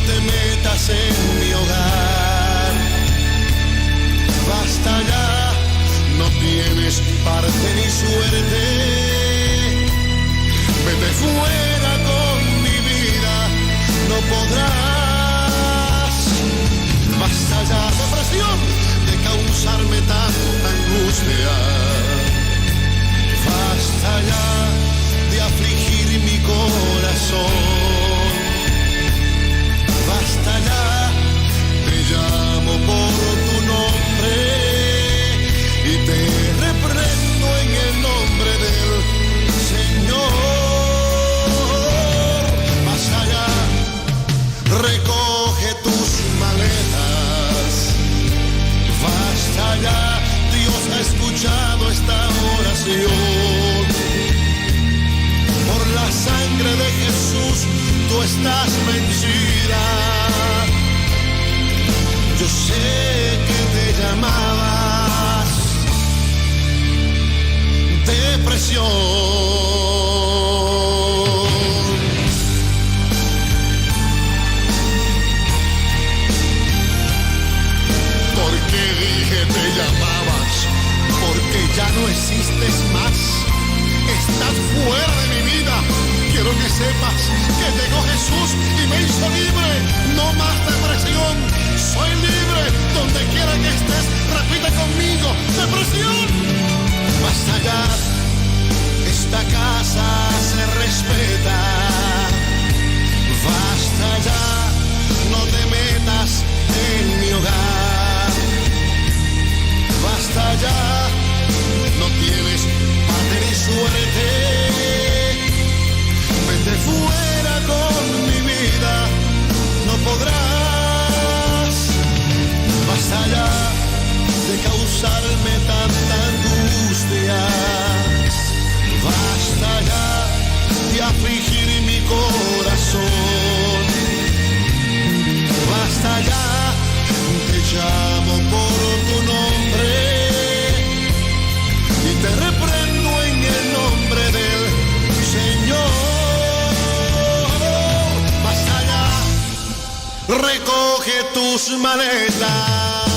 te metas en mi hogar. Basta ya, no tienes parte ni suerte. Vete fuera con mi vida, no podrás. Basta ya, depresión, de causarme tanta angustia. Basta ya de afligir mi corazón. Basta ya, te llamo por tu nombre y te reprendo en el nombre del Señor. Basta ya, recoge tus maletas. Basta ya, Dios ha escuchado esta oración. Por la sangre de Jesús, tú estás vencida. Yo sé que te llamabas depresión. ¿Por qué dije te llamabas? Porque ya no existes más. Estás fuera de mi vida. Quiero que sepas que llegó Jesús y me hizo libre. No más depresión. Soy libre donde quiera que estés. Repite conmigo. Depresión. Basta ya. Esta casa se respeta. Basta ya. No te metas en mi hogar. Basta ya, no tienes parte ni suerte. Vete fuera con mi vida, no podrás. Basta ya de causarme tanta angustia. Basta ya de afligir mi corazón. Basta ya, te llamo por tu nombre y te reprendo en el nombre del Señor. Basta ya, recoge tus maletas.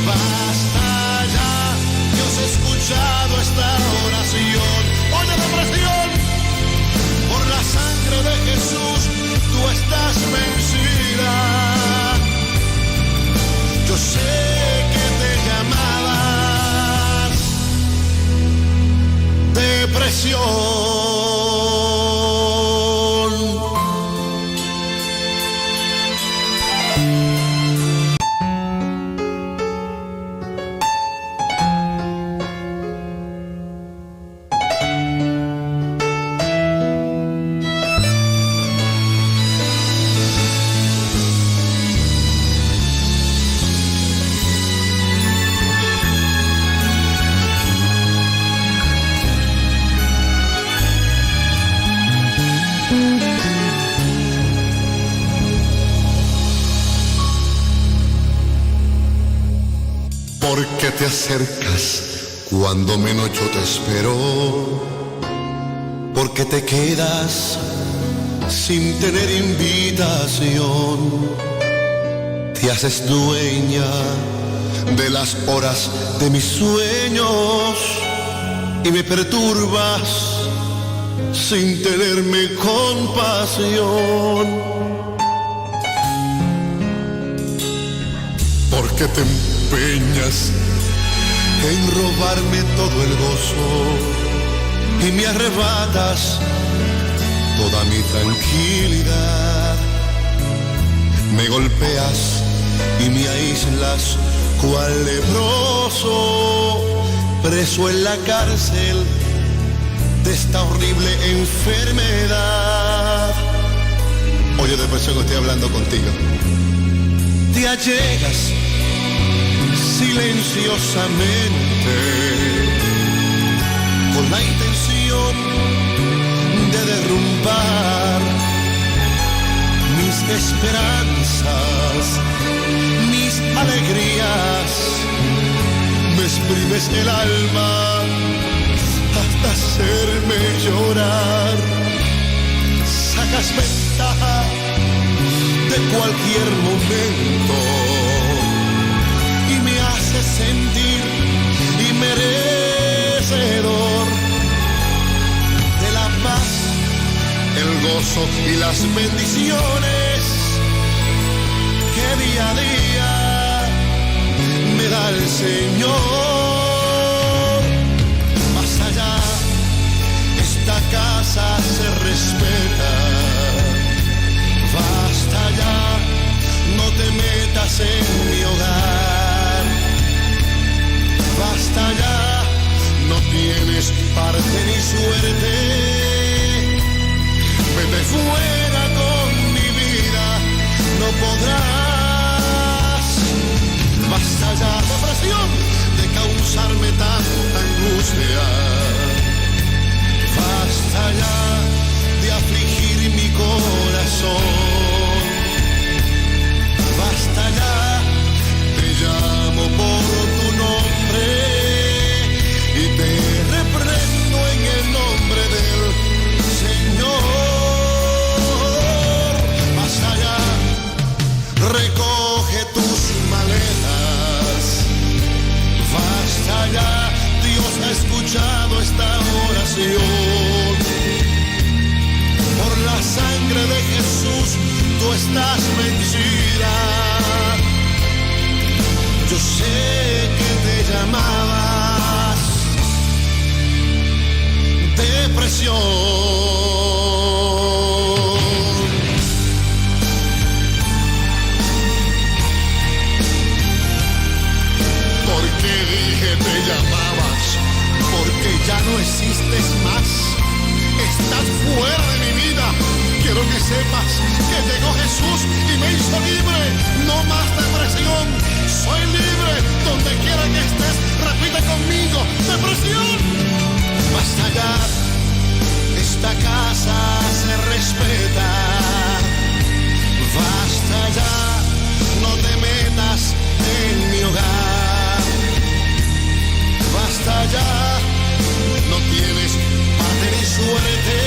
Basta ya, Dios ha escuchado esta oración. Oye, depresión, por la sangre de Jesús, tú estás vencida. Yo sé que te llamabas depresión. ¿Por qué te acercas cuando menos yo te espero? ¿Por qué te quedas sin tener invitación? Te haces dueña de las horas de mis sueños y me perturbas sin tenerme compasión. ¿Por qué te empeñas en robarme todo el gozo y me arrebatas toda mi tranquilidad? Me golpeas y me aíslas cual leproso, preso en la cárcel de esta horrible enfermedad. Oye, depresión, estoy hablando contigo. Te allegas silenciosamente con la intención de derrumbar mis esperanzas, mis alegrías. Me exprimes el alma hasta hacerme llorar. Sacas ventaja de de cualquier momento y me hace sentir inmerecedor de la paz, el gozo y las bendiciones que día a día me da el Señor. Más allá, esta casa se respeta. Basta ya, no te metas en mi hogar. Basta ya, no tienes parte ni suerte. Vete fuera con mi vida, no podrás. Basta ya, depresión, de causarme tanta angustia. Basta ya de afligir mi corazón. Basta ya, te llamo por tu nombre y te reprendo en el nombre del Señor. Basta ya, recoge tus maletas. Basta ya, Dios ha escuchado esta oración. Por la sangre de Jesús, tú estás vencida. Yo sé que te llamabas depresión. Porque dije te llamabas, porque ya no existes más. Estás fuera de mi vida. Quiero que sepas que llegó Jesús y me hizo libre. No más depresión. Soy libre donde quiera que estés. Repite conmigo, depresión. Basta ya. Esta casa se respeta. Basta ya. No te metas en mi hogar. Basta ya. No tienes parte ni suerte.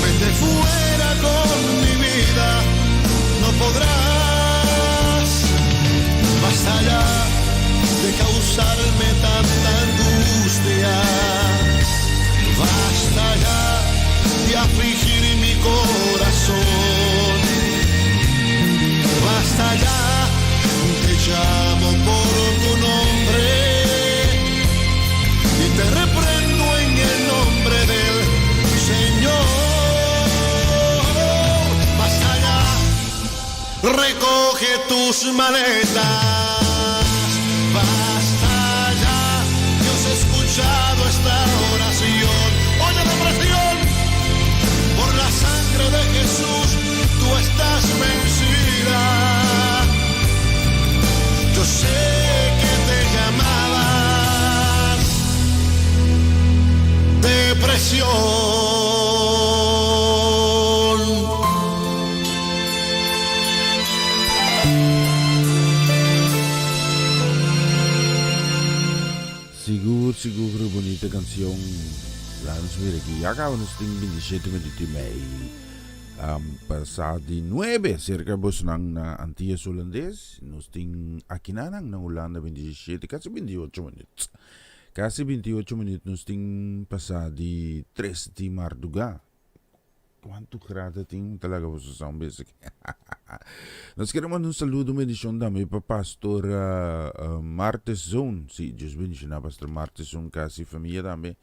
Vete fuera con mi vida, no podrás. Basta ya de causarme tanta angustia. Basta ya de afligir mi corazón. Basta ya, te llamo por tu nombre y te reprendo en el nombre del Señor. Basta ya, recoge tus maletas. Basta ya, Dios ha escuchado esta oración. Oye, depresión, por la sangre de Jesús, tú estás vencida. Yo sé que te llamabas depresión. Sigur sigur bunita cancion Laat nos mira aki ya caba nos tin 27 minuut y mei um, pasa di 9 cerca bosnan na Antillas Holandes nos tin akinanan na Hulanda 27 casi 28 minuut casi 28 minuut nos tin pasa di 3 di marduga Cuanto grado tin ta laga boso sa un bes aki. Nos quiere manda un saludo, un bendición tambe pa Pastor uh, Martes Zoon. Sí, Dios bendiciona Pastor Martes Zoon, casi familia tambe.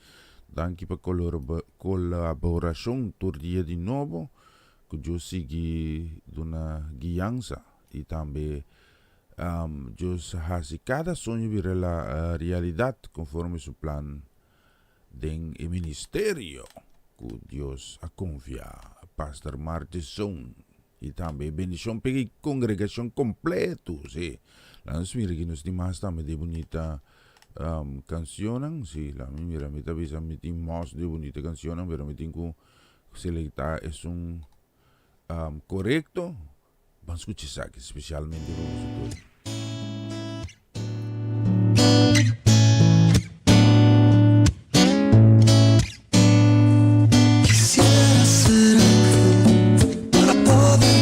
Danki pa colaboracion tur dia di nobo. Cu Dios sigui duna guianza y tambe um, Dios haci cada soño bira la uh, realidad conforme su plan Den e ministerio ku Dios a konfia Pastor Martison i tambe e bendishon p'e kongregashon kompleto. Sí, laga nos mira ki nos tin mas tambe di e bunita kanshonnan. Sí, laga mi mira, mi ta bisa mi tin mas di e bunita kanshonnan, pero mi tin ku selektá esun korekto. Ban skucha esaki spesialmente pa boso tur. Quisiera ser ángel para poder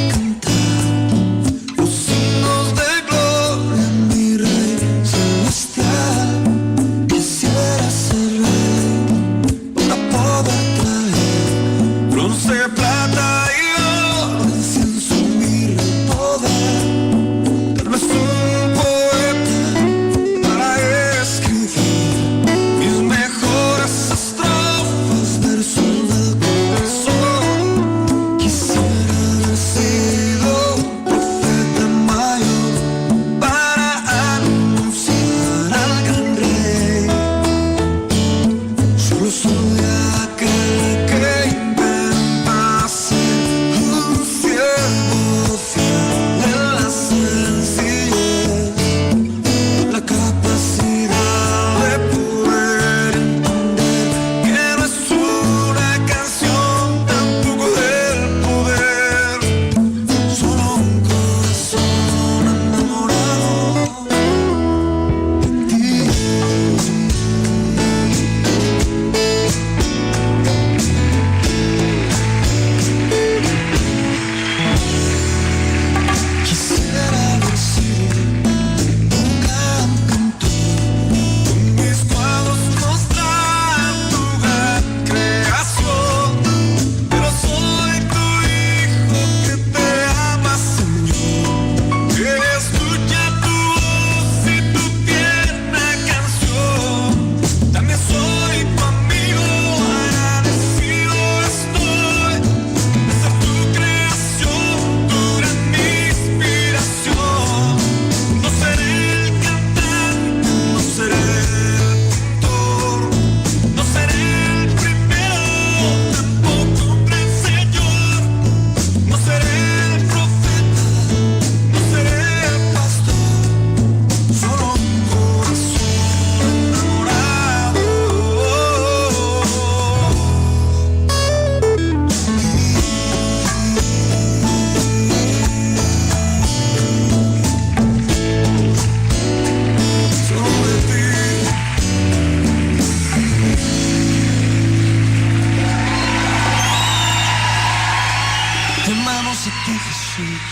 Te amamos a ti, Jesús.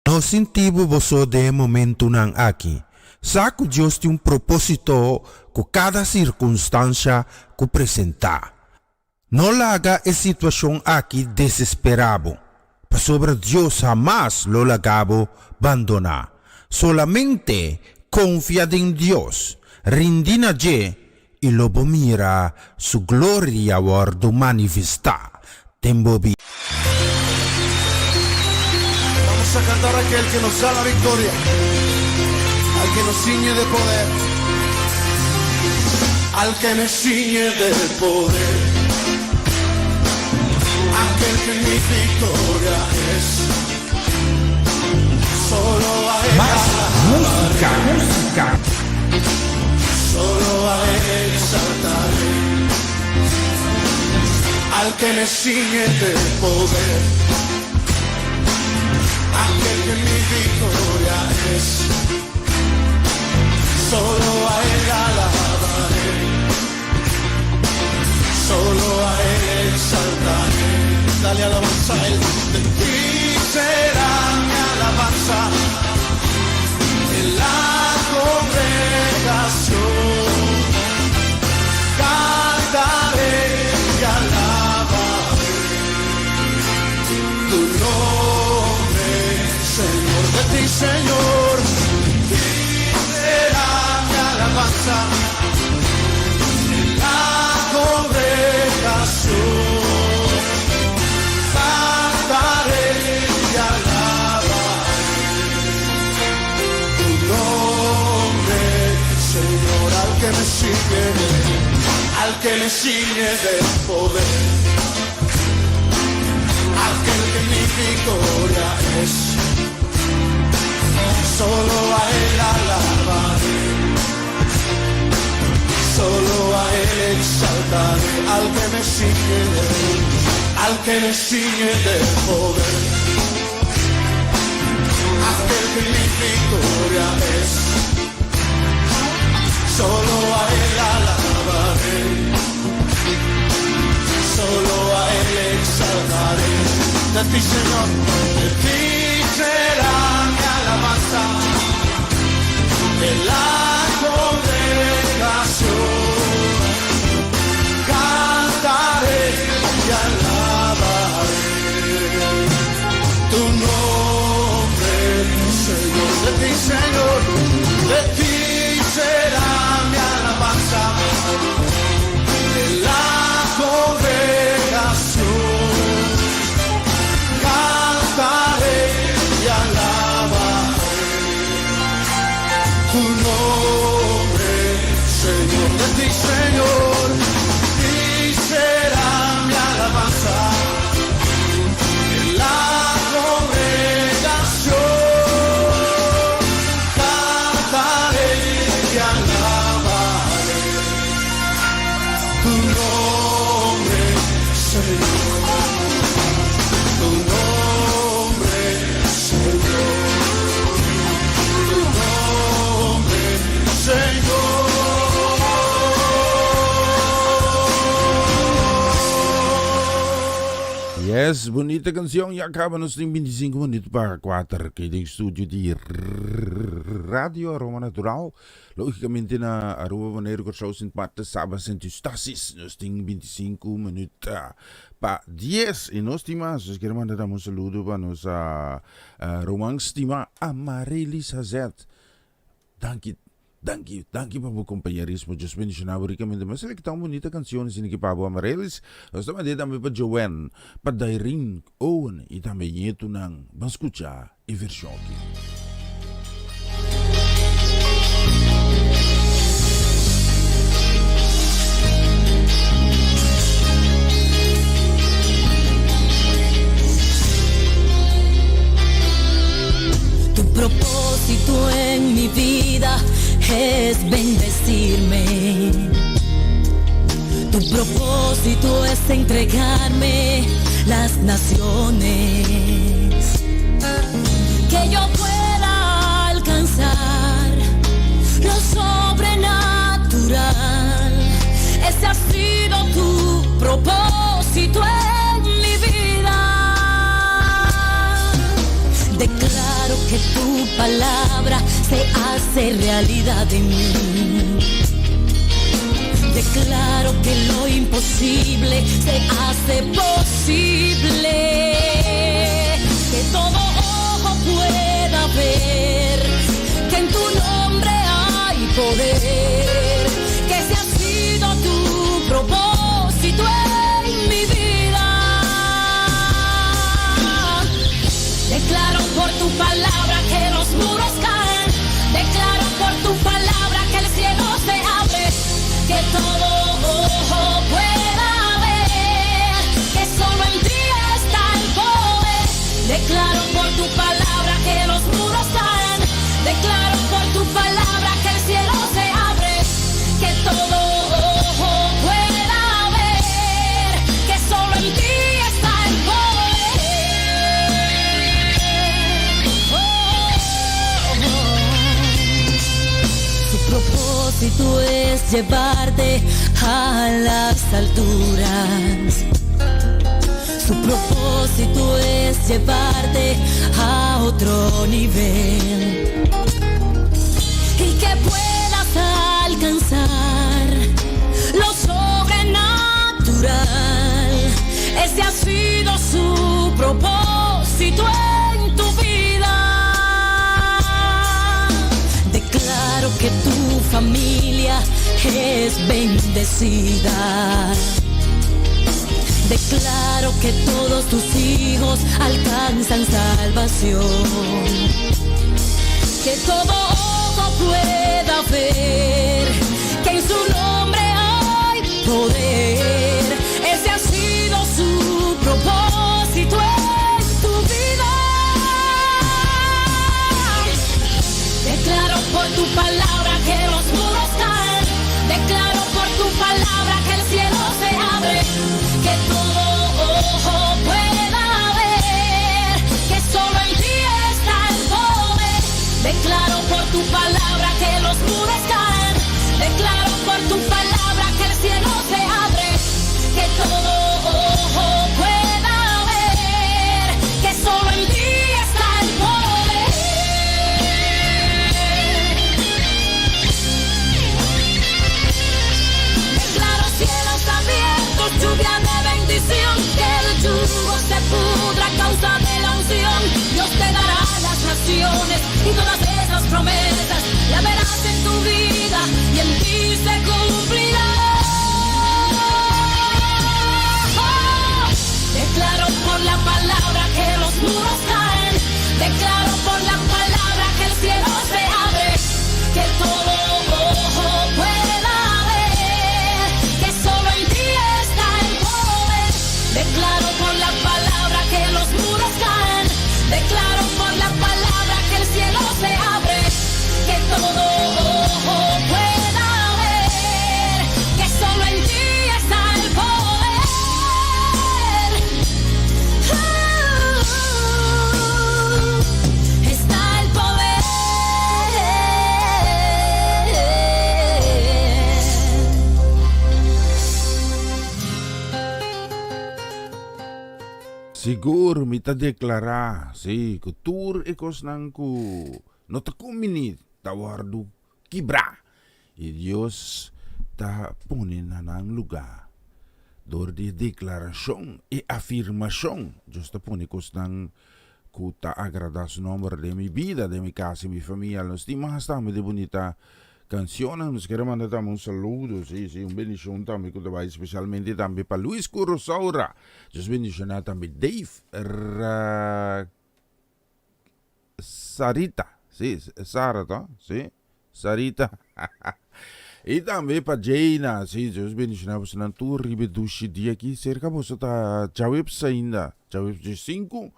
No sinti bo bo so den e momentunan aki. Sa ku Dios tin un propósito ku kada sirkunstansha ku presentá. No laga e situashon aki desesperá bo, pasobra Dios hamas lo laga bo bandoná. Solamente konfia den Dios, rindi na dje, i lo bo mira su gloria wòrdu manifestá den bo bida. Vamos a cantar a aquel que nos da la victoria, al que nos ciñe de poder, al que me ciñe de poder, aquel que mi victoria es. Solo a él Mas música, música. Solo a él exaltaré, al que me ciñe de poder, aquel que mi victoria es. Solo a él alabaré, solo a él exaltaré. Dale alabanza a él, de ti será mi alabanza en la congregación. Cantaré y alabaré tu nombre, Señor, de ti, Señor, de ti será mi alabanza en la congregación. Cantaré y alabaré tu nombre, Señor, al que me sigue, al que me ciñe de poder, aquel que mi victoria es. Solo a él alabaré, solo a él exaltaré, al que me sigue, al que me ciñe de poder, aquel que mi victoria es. Solo a él alabaré, solo a él exaltaré. De ti, Señor, de ti será mi alabanza en la congregación. Cantaré y alabaré tu nombre, Señor. De ti, Señor, de ti será mi alabanza en la congregación. Cantaré y alabaré tu nombre, Señor. De ti, Señor, de ti será mi alabanza en la congregación. Cantaré y alabaré tu nombre, Señor. Tu nombre, Señor. Tu nombre, Señor. Yes, bunita cancion. Ya caba nos tin 25 minuut pa 4 aki den studio di Radio Aroma Natural. Logicamente na Aruba, Bonaire, Curaçao, Sint Maarten, Saba, Sint Eustatius. Nos tin 25 minuut pa 10 y nos tin mas. Nos kier manda un saludo pa nos ruman stima Amarelisa Z. Danki, danki, danki pa bo compañerismo. Dios bendiciona bo ricamente. M'a selecta un bunita cancion asina ki pa bo Amarelys. Nos ta mand'é tambe pa Joanne, pa Dairin, Owen y tambe ñetunan. Ban scucha e version aki. Tu propósito en mi vida es bendecirme. Tu propósito es entregarme las naciones. Que yo pueda alcanzar lo sobrenatural. Ese ha sido tu propósito en mi vida. Declaro que tu palabra se hace realidad en mí. Declaro que lo imposible se hace posible. Que todo ojo pueda ver que en tu nombre hay poder. Que ese ha sido tu propósito en mi vida. Declaro por tu palabra que los muros caen. Declaro por tu palabra que el cielo se abre. Que todo ojo pueda ver que solo en ti está el poder. Declaro por tu palabra que los muros caen. Declaro por tu palabra que el cielo se abre. Que todo ojo pueda ver que solo en ti está el poder. Oh, oh, oh. Su propósito es llevarte a las alturas. Su propósito es llevarte a otro nivel. Y que puedas alcanzar lo sobrenatural. Ese ha sido su propósito en tu vida. Declaro que tu familia es bendecida. Declaro que todos tus hijos alcanzan salvación. Que todo ojo pueda ver que en su nombre hay poder. Ese ha sido su propósito en tu vida. Declaro por tu palabra que los muros caen. Declaro por tu palabra que el cielo se abre. Que todo ojo pueda ver que solo en ti está el poder. Declaro por tu palabra que los muros caen. Declaro por tu palabra que el cielo se abre. Que todo ojo pueda ver que solo en ti está el poder. Declaro cielos abiertos, lluvia de bendición, que el yugo se pudra a causa de la unción. Dios te dará las naciones y todas esas promesas, la verás en tu vida y en ti se cumplirá. Declaro por la palabra que los muros caen. Declaro por la palabra que el cielo se abre. Que todo ojo pueda ver que solo en ti está el poder. Declaro por la palabra que los muros caen. Declaro por la palabra que el cielo se abre. Que todo ojo pueda ver que solo en ti está el poder. Está el poder. Sigur mi ta deklará, sí, ku tur e kosnan ku no ta kumbiní ta wòrdu kibrá, i Dios ta pone na nan lugá. Dor di e deklarashon, e afirmashon, Dios ta pone kosnan ku ta agradá su nòmber den mi bida, den mi kas i mi famia. Nos tin mas tambe di bunita cancionnan. Nos kere manda tambe un saludo, sí, sí, un bendicion tambe ku ta bai spesialmente tambe pa Luis ku Rosaura. Dios bendiciona tambe Dave Ra Sarita, sí, Sara to, sí, Sarita. I tambe pa Jaina, sí, Dios bendiciona bosonan tur riba e dushi dia aki. Serka boso ta djaweps ainda, djaweps diesinku.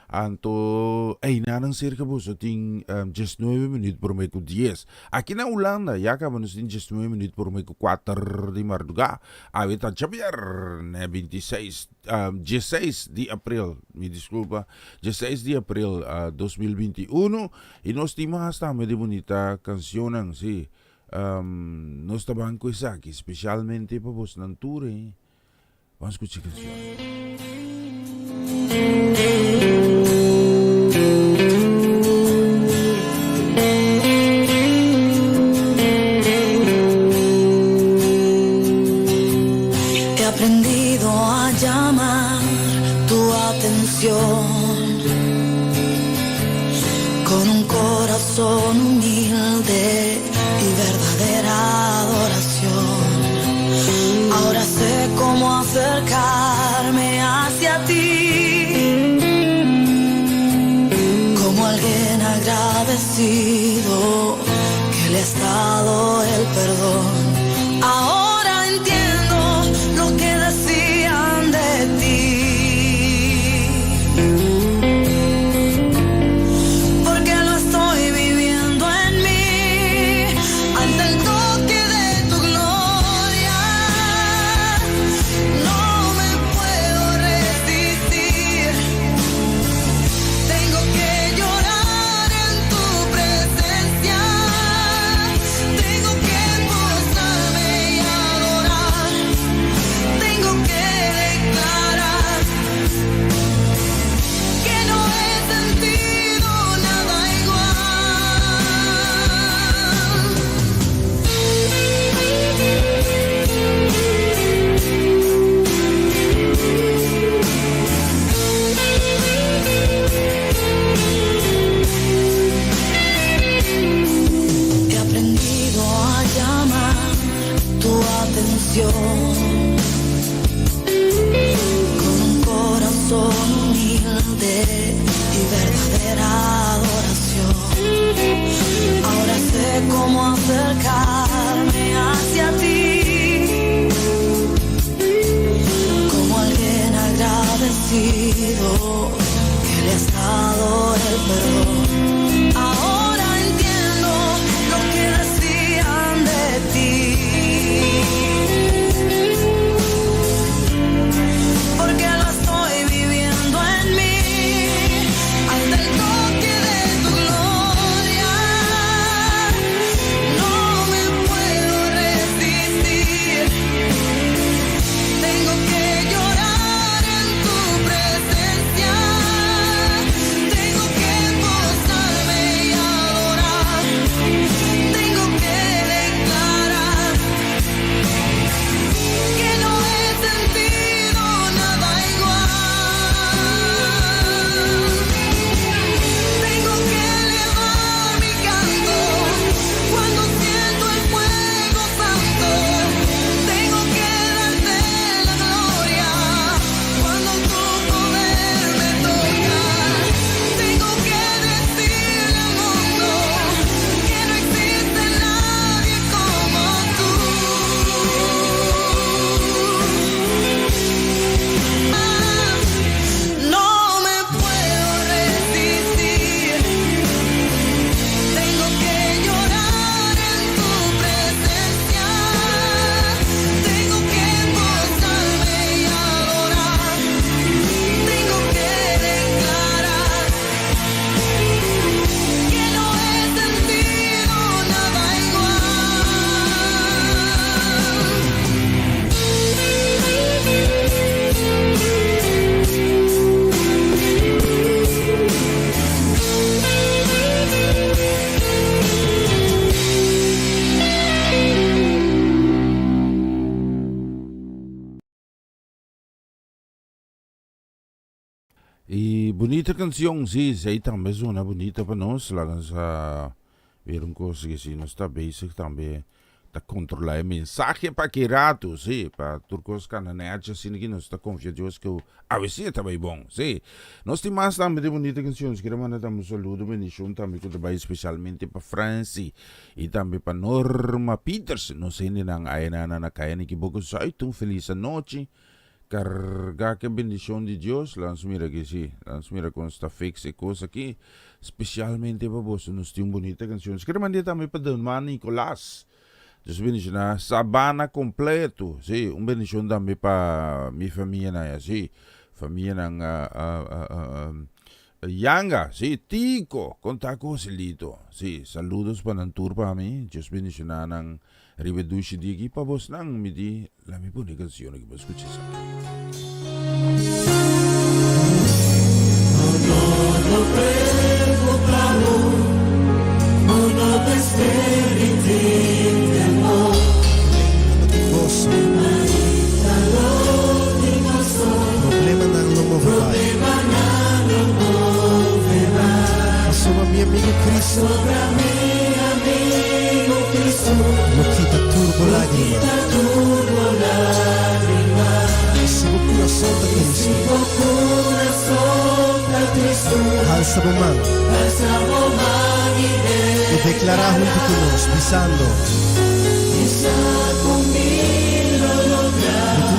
Anto einanan serka boso tin diesnuebe minuut prome ku dies. Aki na Hulanda ya kaba nos tin diesnuebe minuut prome ku kuater di mardugá. Awe ta djabièrnè bintiseis, diesseis di april, mi diskulpa, diesseis di april 2021 i nos tin mas tambe di bunita kanshonnan, si. Nos ta ban ku esaki spesialmente pa bosnan tur, eh. Ban skucha e kanshon. He aprendido a llamar tu atención con un corazón humilde y verdadera adoración. Ahora sé cómo acercarme hacia ti, como alguien agradecido que le has dado el perdón. Ahora entiendo lo que decían de ti. Porque lo estoy viviendo en mí ante el toque de tu gloria. No me puedo resistir. Tengo que llorar en tu presencia. Tengo que postrarme y adorar. Tengo que declarar que no he sentido nada igual. He aprendido a llamar tu atención con un corazón humilde y verdadera adoración. Ahora sé cómo acercarme hacia ti, como alguien agradecido que le has dado el perdón. Ahora entiendo lo que decían de ti. Porque lo estoy viviendo en mí. Ante el toque de tu gloria, no me puedo resistir. Tengo que llorar en tu presencia. Tengo que postrarme y adorar. Tengo que declarar que no he sentido nada igual. Tengo que elevar mi canto cuando siento el fuego santo. Tengo que darte la gloria cuando tu poder me toca. Tengo que decirle al mundo que no existe nadie como tú. No me puedo resistir. Tengo que llorar en tu presencia. Tengo que postrarme y adorar. Tengo que declarar que no he sentido nada igual. E bunita cancion, si, esey tambe zona bunita pa nos, laga nos a wera un cos que si nos ta bezig tambe ta controla e mensahe pa ki rato, si, pa tur cos cana nechi asina ki nos ta confia Dios cu awe si e ta bay bon, si. Nos tin mas tambe di bunita canciones, kier a manda tambe un saludo, bendicion tambe cu ta bay specialmente pa Francy y tambe pa Norma Peters, nos hendenan aya na na Caya Nikiboco Zuid, un feliz anochi. Carga ke bendicion di Dios, la nos mira aki si, la nos mira con sta fix e cos aki, specialmente pa boso, nos tin un bunita cancion. Nos kere mand'e tambe pa Delmar Nicolas, Dios bendiciona Sabana completo, si, un bendicion tambe pa mi famianan ya, si, famianan Yanga, si, Tico, con ta cu Joselito, si, saludos pa nan tur pa mi, Dios bendiciona nan. Riba e dushi di aki pa bosnan mi di la mi pone e cancion aki pa scucha esaki. Problemanan lo move bai. Pasobra mi amigo Cristo. Lo kita tur bo lágrima. I si bo kurason ta tristu, halsa bo man i deklará huntu ku nos, bisando, Mi ta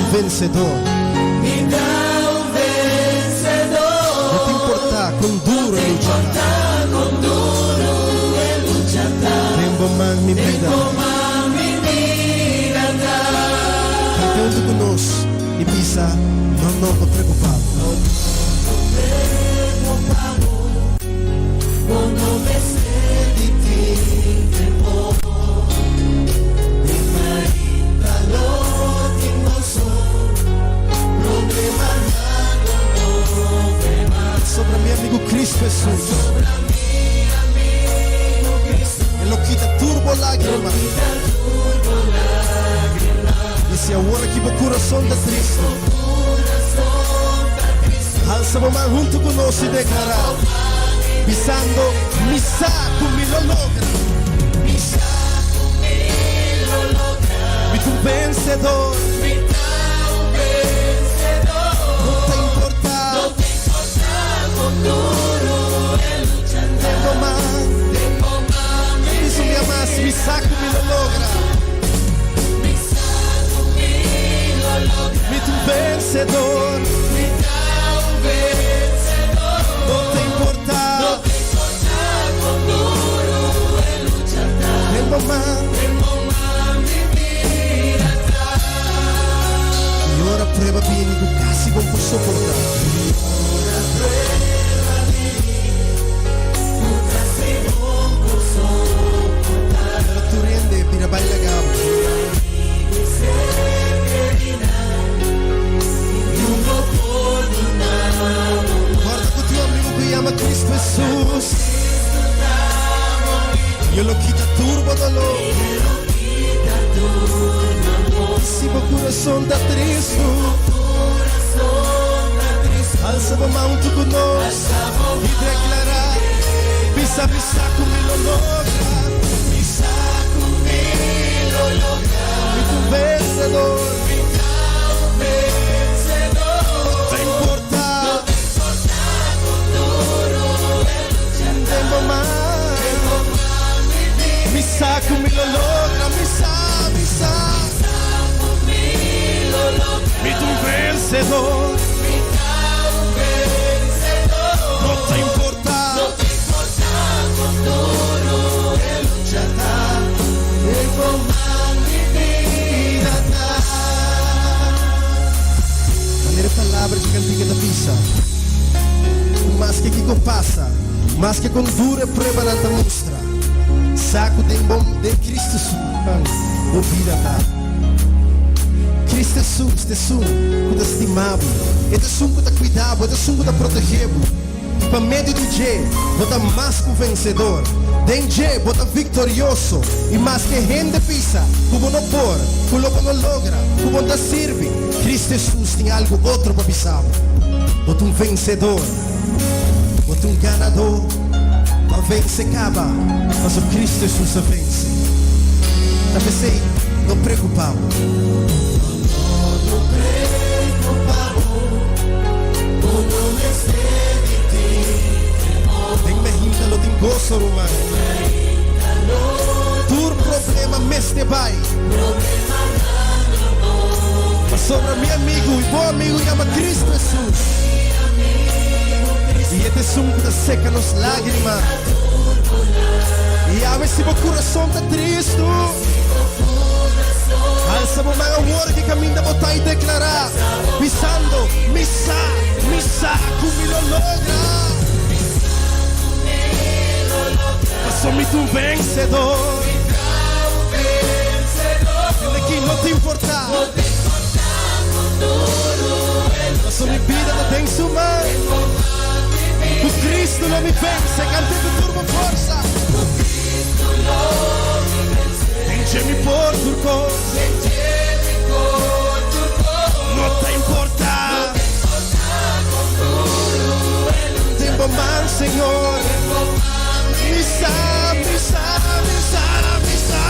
un vensedor. No ta importá kon duru e lucha ta. Den bo man mi bida ta. Kanta huntu ku nos i bisa, No, no, no preokupá bo. Sobra mi amigu Cristo Hesus. E lo kita tur bo lágrima. I si awor aki bo kurason ta tristu, halsa bo man huntu ku nos i deklará, bisando, Mi sa ku mi lo logra. Mi ta un vensedor. No ta importá. Den bo man. Bisa un bia mas, Mi sa ku mi lo logra. Mi ta un vensedor. No ta importá. Den bo man. I ora prueba bini ku kasi bo por soportá. Pero tur hende bira bai laga bo. Kòrda ku tin un amigu ku yama Kristu Hesus. I e lo kita tur bo doló. I si bo kurason ta tristu, alsa bo man huntu ku nos i deklará, Bisa, bisa ku mi lo logra. Mi ta un vensedor. No ta importá. Den bo man. Mi sa ku mi lo logra. Mi sa, mi sa. Mi ta un vensedor. No ta importá. Manera e palabra di kantika ta bisa, ku maske kiko pasa, maske kon duru e pruebanan ta mustra, sa ku den bo den Cristo su man bo bida ta. Cristo Jesus ta esun ku ta stima bo, e ta esun ku ta kuida bo, e ta esun ku ta protege bo. I pa medio di dje bo ta mas ku vensedor. Den dje bo ta viktorioso. I maske hende bisa ku bo no por, ku lo bo no logra, ku bo no ta sirbi, Kristu Hesus tin algu otro pa bisa bo. Bo ta un vensedor. Bo ta un ganadó. Bo a vense kaba, pasobra Kristu Hesus a vense. Ta p'esei, no preokupá bo. Den Mehinta lo tin goso, ruman. Tur problema mester bai. Pasobra mi amigu i bo amigu yama Cristo Hesus. I e ta esun ku ta seka nos lágrima. I awe si bo kurason ta tristu, alsa bo man awor ki kaminda bo ta i deklará, bisando, Mi sa, mi sa ku mi lo logra. Paso mi ta un vensedor. aki no ta importá. Paso mi bida ta den su man. Ku Cristo lo mi vense, kant'é ku tur bo forsa. Den dje mi por tur kos. No ta importá. Den bo man, Señor. Mi sa, mi sa, mi sa, mi sa.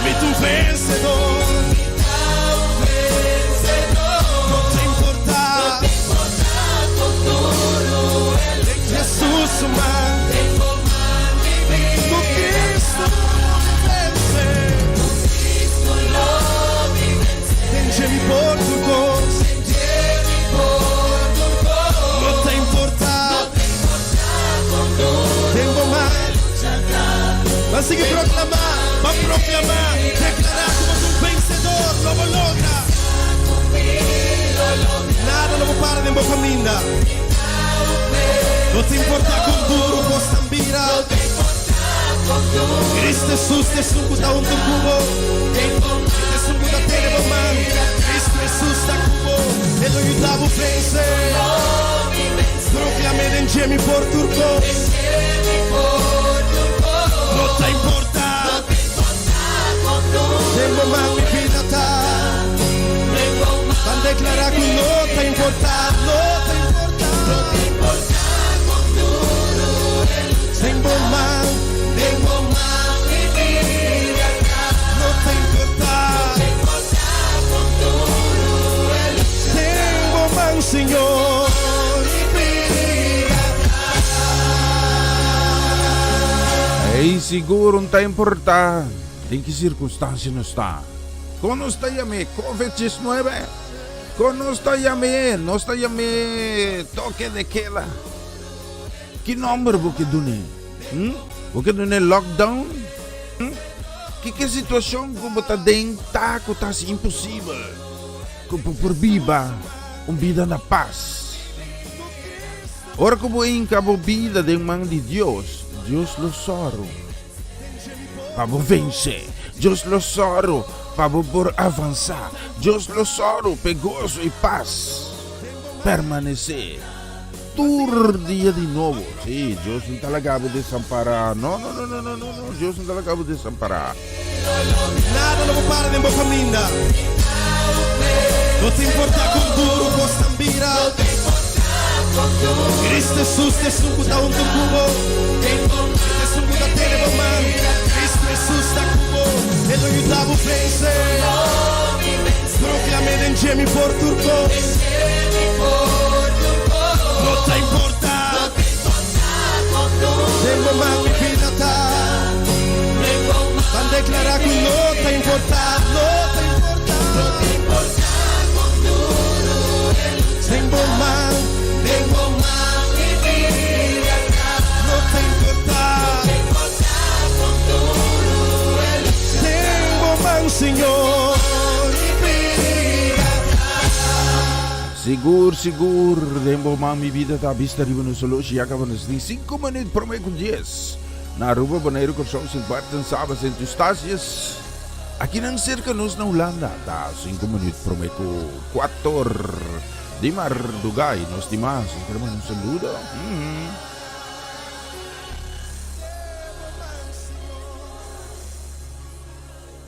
Mi ta un vencedor. No ta importá. Den Jesus su man. Ku Cristo lo mi vence. Den dje mi por tur kos. No ta importá. Den bo man. Ban sigui proklamá, ban proklamá, deklará ku bo ta un vensedor, lo bo logra. Nada lo bo para den bo kaminda. No ta importá kon duru kosnan bira. Cristo Jesus ta esun ku ta huntu ku bo. E ta esun ku ta tene bo man. Cristo Jesus ta ku bo. E lo yuda bo vense. Proclam'é den dje mi por tur kos. No ta importá. Den bo man mi bida ta. Ban deklará ku no ta importá. No ta importá. Den bo man. Den bo man mi bida ta. No ta importá. Den bo man, Señor, mi bida ta. Ei, sigur un ta importá den ki sirkunstansia nos ta. Kon nos ta yam'é? Covid 19? Kon nos ta yam'é? Nos ta yam'é toke de keda. Ki nòmber bo ke dun'é? Hm? Bo ke dun'é lockdown? Hm? Kiko e situashon ku bo ta den ta ku ta hasi imposibel ku bo por biba un bida na pas? Ora ku bo hinka bo bida den man di Dios, Dios lo sòru pa bo vense. Dios lo sòru pa bo por avansá. Dios lo sòru p'e goso i pas permanesé tur dia di nobo. Sí, Dios no ta laga bo desampará. No, no, no, no, no, no, no. Dios no ta laga bo desampará. Nada lo bo para den bo kaminda. No ta importá kon duru kosnan bira. Cristo Jesus ta esun ku ta huntu ku bo. E ta esun ku ta tene bo man. Cristo Jesus ta ku bo. E lo yuda bo vense. Proklam'é den dje mi por tur kos. No ta importá. Den bo man mi bida ta. Ban deklará ku no ta importá, no ta importá. Den bo man, den bo man mi bida ta. No ta importá. Den bo man, Señor, mi bida ta. Sigur, sigur, den bo man mi bida ta. Bista riba nos oloshi ya kaba nos tin sinku minuut promé ku dies. Na Aruba, Boneiru, Kòrsou, Sint Maarten, Saba, Sint Eustatius. Akinan serka nos na Hulanda ta sinku minuut promé ku kuator di mardugá i nos tin mas. Nos kere manda un saludo.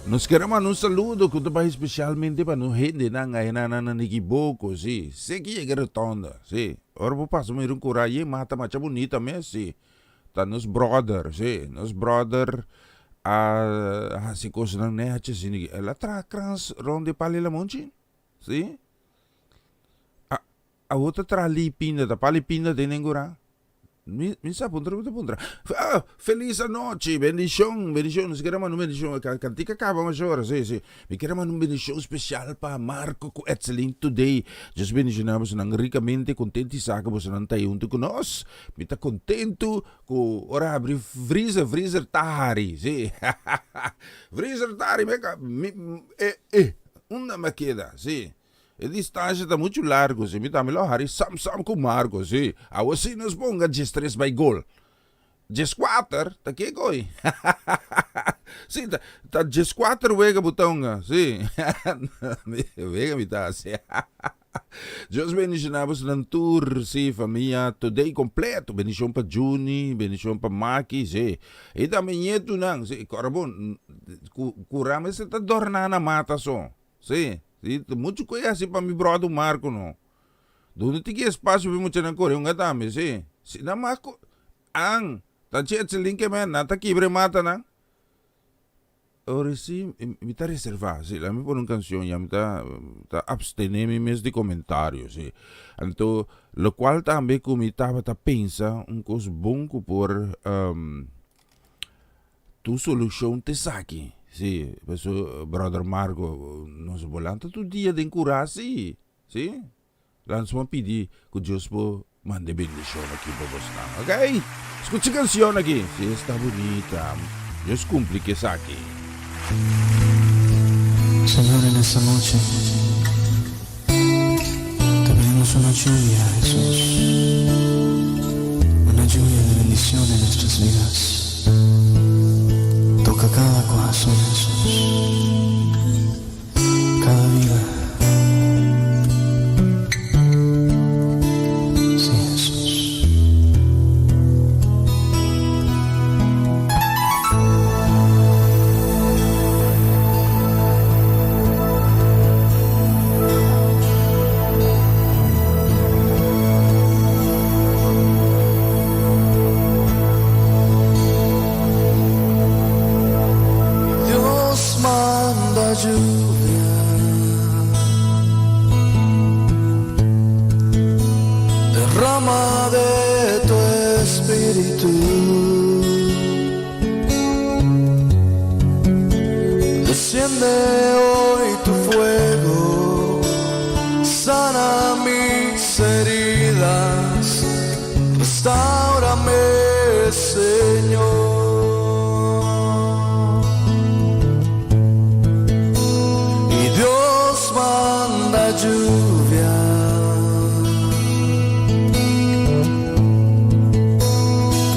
Nos kere manda un saludo ku ta bai spesialmente pa nos hendenan ayenan na Nikiboko, si. Seki yega rotonda, si. Ora bo pasa mira un kura aye mata masha bunita mes, si. Ta nos brother, si, nos brother a hasi kosnan nechi asina aki. El a traha krans rond di pali lamonchi, si. A awor ta traha lipinda, ta pali pinda den den gura. Mi mi sa puntra mi ta puntra. Ah, felis anochi, bendishon, bendishon. Nos kere manda un bendishon. Kantika kaba masha ora, si, si. Mi kere manda un bendishon spesial pa Marco ku Etselin today. Dios bendishoná bosonan rikamente, kontentu i sa ku bosonan ta ei huntu ku nos. Mi ta kontentu ku ora habri freezer, freezer ta hari, si. Freezer ta hari, mi ka, mi, e, e, unda mi a keda, si. E distansha ta muchu largu, si. Mi tambe lo hari sam sam ku Marco, si. Awo si nos ponga diestres bai gol. Djeskuater? Ta kiko ei? Sí, ta, ta djeskuater wega bo ta hunga, sí. Wega mi ta hasi. Dios bendiciona bosnan tur, sí, famia Today completo. Bendicion pa Juni, bendicion pa Maki, sí. I tambe ñetunan, sí. Kòrda bon, ku, kura mester ta dòrná na mata so, sí. Sí, muchu ku e hasi pa mi bròder Marco no. Duna tiki espasio pa e muchanan kore hunga tambe, sí. Si nan mas ku an ta chetselin ke men, nan ta kibra e matanan. Ora sí, mi ta reservá, sí. Laat mi pone un kanshon ya, mi ta ta abstené mi mes di komentario, sí. Anto, lokual tambe ku mi tabata pensa un kos bon ku por tur solushon ta esaki, sí. Pasobra bròder Marco, nos bo lanta tur dia den kurá, sí. Sí, Lans bo a pidi cu Dios por manda e bendicion aki pa bosnan, ok? Scucha e cancion aki, si esta bunita, Dios cumpli cu esaki. Señor en esta noche te pedimos una lluvia Jesús una lluvia de bendición en nuestras vidas toca cada corazón Jesús cada vida. Sí, Jesús. Dios manda lluvia, derrama de tu espíritu. Desciende hoy tu fuego, sana mis heridas, restaurame, Señor. Y Dios manda lluvia.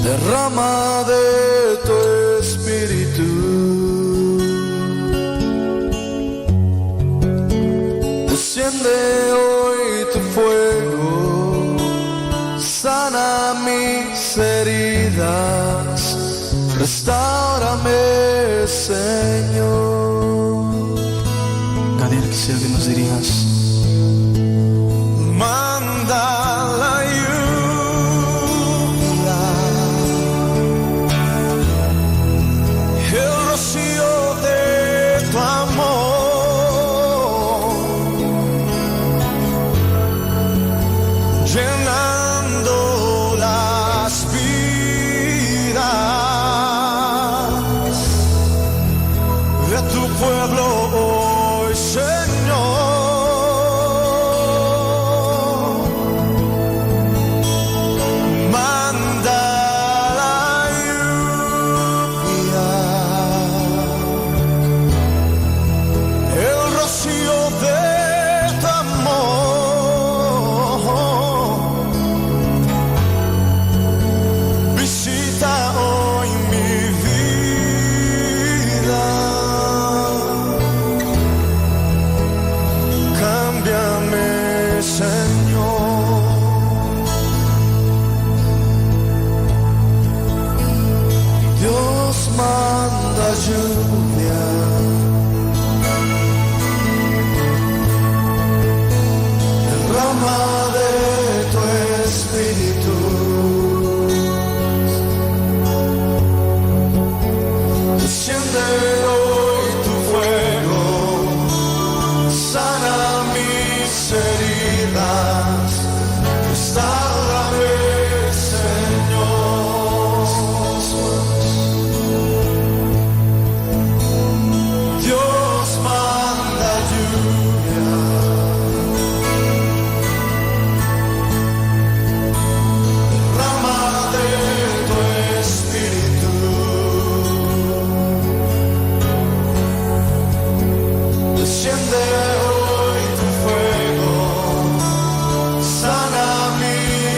Derrama de tu espíritu. Desciende hoy tu fuego, sana mis heridas, restaurame, Señor. Gadiel, quisiera que nos dirijas. Manda la lluvia, el rocío de tu amor, llenando las vidas de tu pueblo hoy, Señor. Manda la lluvia, el rocío de tu amor. Visita hoy mi vida. Cámbiame, Señor. Dios manda lluvia. Derrama de tu espíritu. Desciende hoy tu fuego, sana mis heridas, restaurame, Señor. Dios manda lluvia, derrama de tu espíritu. Desciende hoy tu fuego, sana mis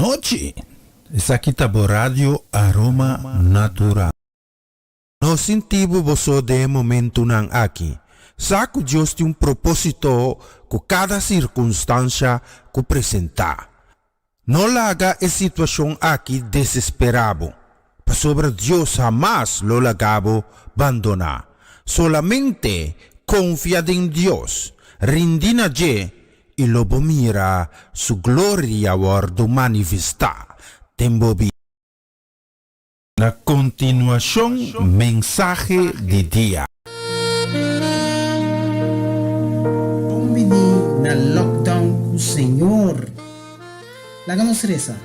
nochi. Esaki ta bo radio Aroma Natural. No sinti bo boso den e momentunan aki. Sa ku Dios tin un propósito ku kada sirkunstansha ku presentá. No laga e situashon aki desesperá bo, pasobra Dios hamas lo laga bo bandoná. Solamente konfia den Dios, rindi na dje i lo bo mira su gloria wòrdu manifestá den bo bida. Na kontinuashon mensahe di dia. Bon bini na lockdown ku Señor. Laga nos resa.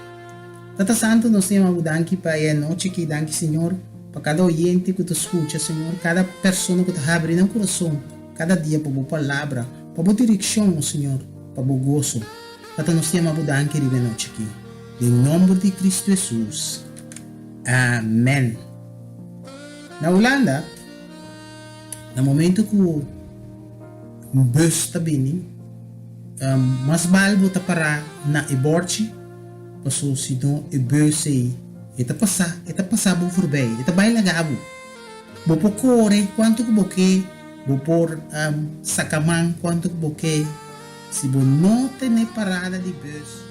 Tata Santu nos ta yama bo danki pa e anochi aki danki Señor pa kada oyente ku ta skucha Señor kada persona ku ta habri nan kurason kada dia pa bo palabra pa bo direkshon o Señor pa bo goso Tata nos ta yama bo danki riba e nochi aki. Den nomber di Cristo Hesus. Amen. Na Hulanda, na momento ku un bus ta bini, mas bal bo ta pará na e bòrchi, paso si no e bus ei e ta pasá, e ta pasá bo forbei, e ta bai laga bo. Bo por kore kuantu ku bo ke, bo por saka man kuantu ku bo ke, si bo no tene parada di bus.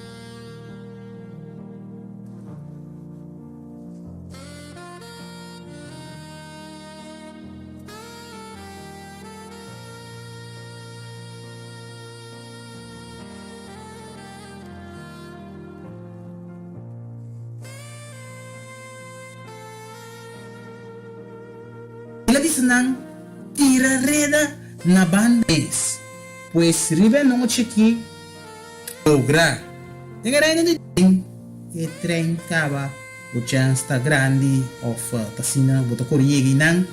El a bisa nan, Tira reda na banda mes. Pues riba e anochi aki, Logra. Den e Reino di Den e trein kaba bo chèns ta grandi òf ta asina bo ta kore yega einan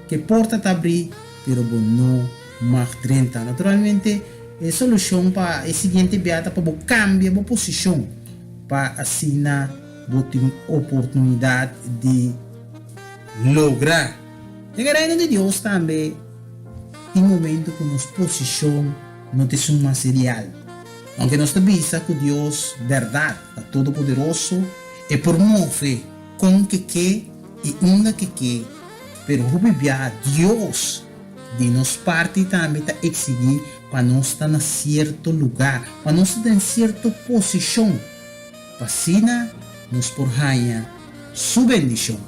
ku e porta ta abrí pero bo no mag drenta. Naturalmente e solushon pa e siguiente bia ta pa bo kambia bo posishon pa asina bo tin oportunidat di logra. Den e Reino di Dios tambe tin momento ku nos posishon. No ta esun mas ideal. Aunke nos ta bisa ku Dios bèrdat ta todopoderoso, e por move kon ke ke i unda ke ke, pero hopi bia Dios di nos parti tambe ta eksigí pa nos ta na sierto lugá, pa nos ta den sierto posishon, pa asina nos por haña su bendishon.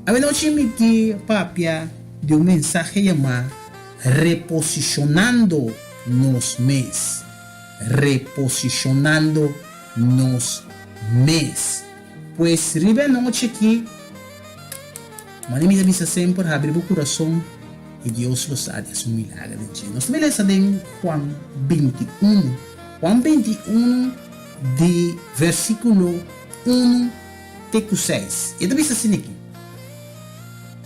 Awenochi mi ke papia di un mensahe yamá Reposicionando nos mes. Reposicionando nos mes. Pues riba e anochi aki, mane mi ta bisa semper, habri bo curason y Dios lo sa di haci un milagro den dje. Nos ta lesa den Juan 21. Juan 21 di versiculo uno te cu seis. E ta bisa asina aki.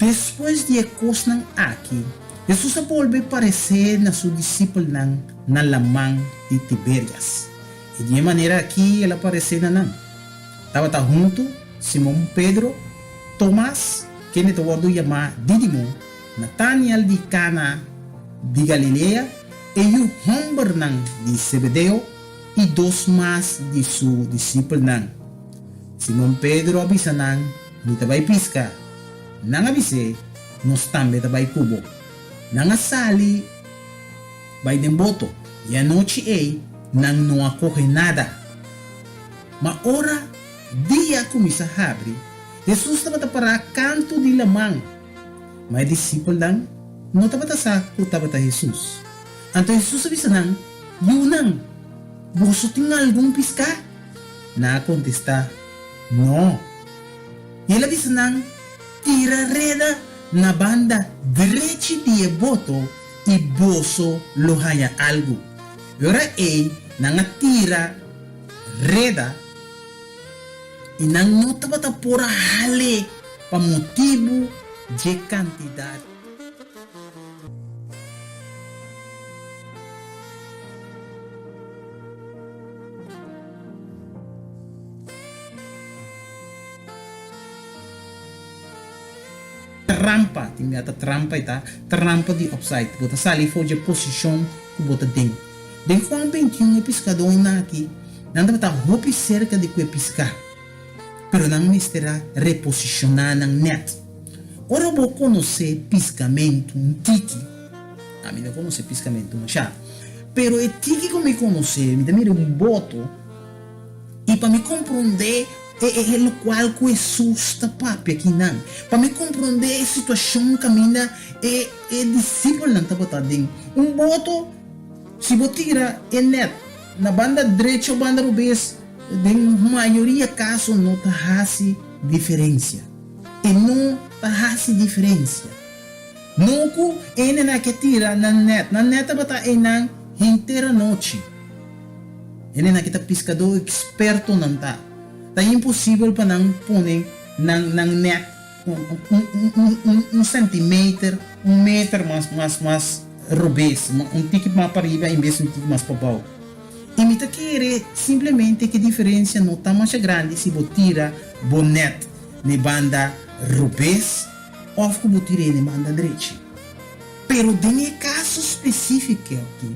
Despues di e kosnan aki, Hesus a bolbe paresé na su disipelnan na laman di Tiberias. I di e manera aki el a paresé na nan. Tabata huntu Simon Pedro, Tomas, kende ta wòrdu yamá Dídimo, Nataniel di Kana di Galilea, e yu hòmbernan di Zebedeo i dos mas di su disipelnan. Simon Pedro a bisa nan, Mi ta bai piska. Nan a bis'é, Nos tambe ta bai ku bo. Nan a sali bai den boto, i anochi ei nan no a kohe nada. Ma ora dia a kuminsá habri, Hesus tabata pará kantu di laman, ma e disipelnan no tabata sa ku tabata Hesus. Anto Hesus a bisa nan, Yunan, boso tin algun piská? Nan a kontestá, No. I el a bisa nan, Tira reda na banda drechi di e boto i boso lo haña algu. E ora ei nan a tira reda i nan no tabata por a hal'é pa motibu dje kantidat. Trampa, tin bia ta trampa e ta trampa di opside, bo ta sali for dje posishon ku bo ta den. Den Juan 21 e piskadónan aki. Nan tabata hopi serka di kue piská, pero nan mester a reposishoná nan nèt. Ora bo konosé piskamentu un tiki, ami no konosé piskamentu mashá, pero e tiki ku mi konosé, mi ta mira un boto i pa mi komprondé e lokual ku Hesus ta papia akinan, pa mi komprondé e situashon kaminda e disipelnan tabata den un boto, si bo tira e nèt na banda drechi o banda robes, den mayoria kaso no ta hasi diferensia. E no ta hasi diferensia. No ku e hendenan ke tira nan nèt. Nan nèt tabata einan henter anochi. Hendenan ke ta piskadó ekspertonan ta. Ta imposibel pa nan pone nan nan nèt un un un un sentimeter, un meter mas mas mas robes, un tiki mas pariba en bes un tiki mas pabou. I mi ta kere simplemente ke diferensia no ta masha grandi si bo tira bo nèt n'e banda robes òf ku bo tir'é n'e banda drechi. Pero den e kaso spesífiko aki,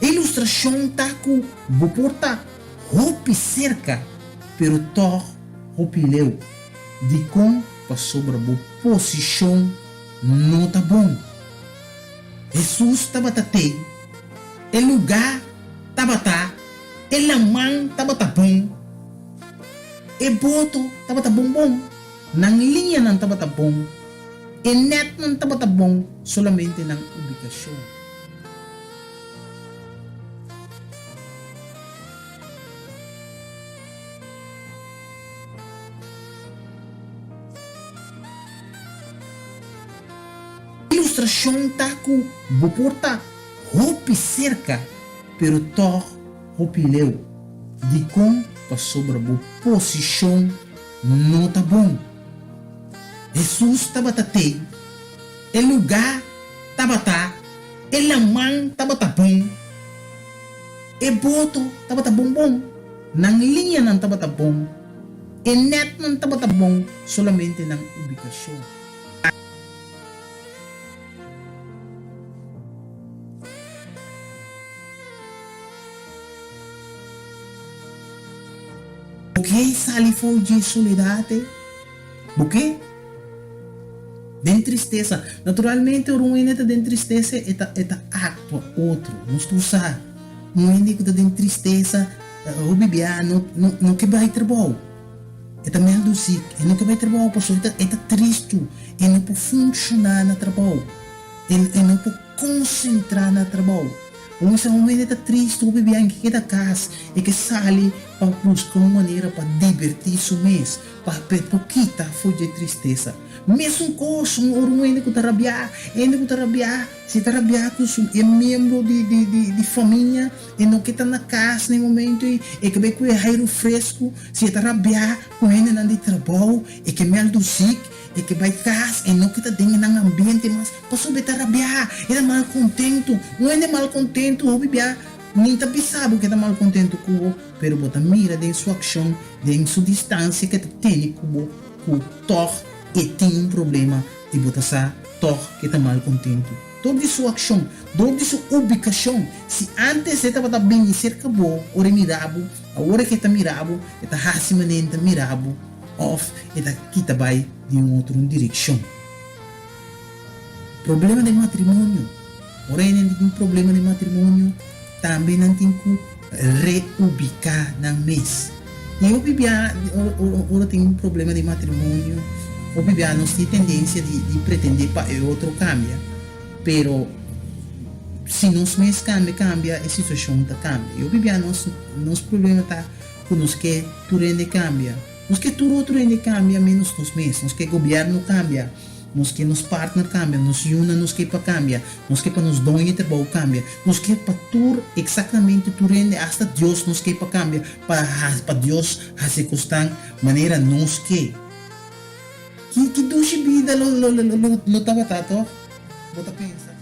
e ilustrashon ta ku bo por ta hopi serka pero tòg hopi leu. Dikon? Pasobra bo posishon no ta bon. Hesus tabata tei, e lugá tabata, e laman tabata bon, e boto tabata bon bon, nan liñanan tabata bon, e nètnan tabata bon, solamente nan ubikashon. Ilustrashon ta ku bo por ta hopi serka pero tòg hopi leu. Dikon? Pasobra bo posishon no ta bon. Hesus tabata tei, e lugá tabata, e laman tabata bon, e boto tabata bon bon, nan liñanan tabata bon, e nètnan tabata bon, solamente nan ubikashon. Bo ke sali for dje soledat ei? Bo ke? Den tristesa. Naturalmente ora un hende ta den tristesa e ta e ta aktua otro. Nos tur sa. Un hende ku ta den tristesa hopi bia no no no ke bai trabou. E ta mèldu sik, e no ke bai trabou pasobra e ta tristu, e no por funshoná na trabou, e e no por konsentrá na trabou. Un esei un hende ta tristu hopi biaha ke keda kas, e ke sali pa buska un manera pa dibertí su mes, pa pa e por kita for dje tristesa. Mesun kos un ora un hende ku ta rabiá, hende ku ta rabiá, si e ta rabiá ku su e miembro di di di di famia, E no ke ta na kas na e momento ei, e ke bai kue airu fresku. Si e ta rabiá ku hendenan di trabou, e ke mèldu sik, e ke bai kas, e no ke ta den nan ambiente mas, pasobra e ta rabiá, e ta malkontentu. Un hende malkontentu hopi bia ni ta bisa bo ke ta malkontentu ku bo, pero bo ta mira den su akshon, den su distansia ke ta tene ku bo, ku tòg e tin un problema i bo ta sa tòg ke ta malkontentu. Dor di su akshon, dor di su ubikashon. Si ántes e tabata bini serka bo ora e mira bo, awor e ke ta mira bo, e ta hasi manera e ta mira bo òf e ta kita bai den un otro direkshon. Problema den matrimonio. Ora hende tin problema den matrimonio, tambe nan tin ku reubiká nan mes. I hopi bia ora tin problema di matrimonio, hopi bia nos tin tendensia di pretende pa e otro kambia, pero si nos mes kambia kambia e situashon ta kambia. I hopi bia nos nos problema ta ku nos ke tur hende kambia, nos ke tur otro hende kambia menos nos mes, nos ke gobièrnu kambia. Nos ke nos partner kambia, nos yunan nos ke pa kambia, nos ke pa nos doño di trabou kambia, nos ke pa tur, eksaktamente tur hende, asta Dios nos ke pa kambia, pa pa Dios hasi kosnan manera nos ke. Ki ki dushi bida lo lo lo lo lo tabata tòg? Bo ta pensa?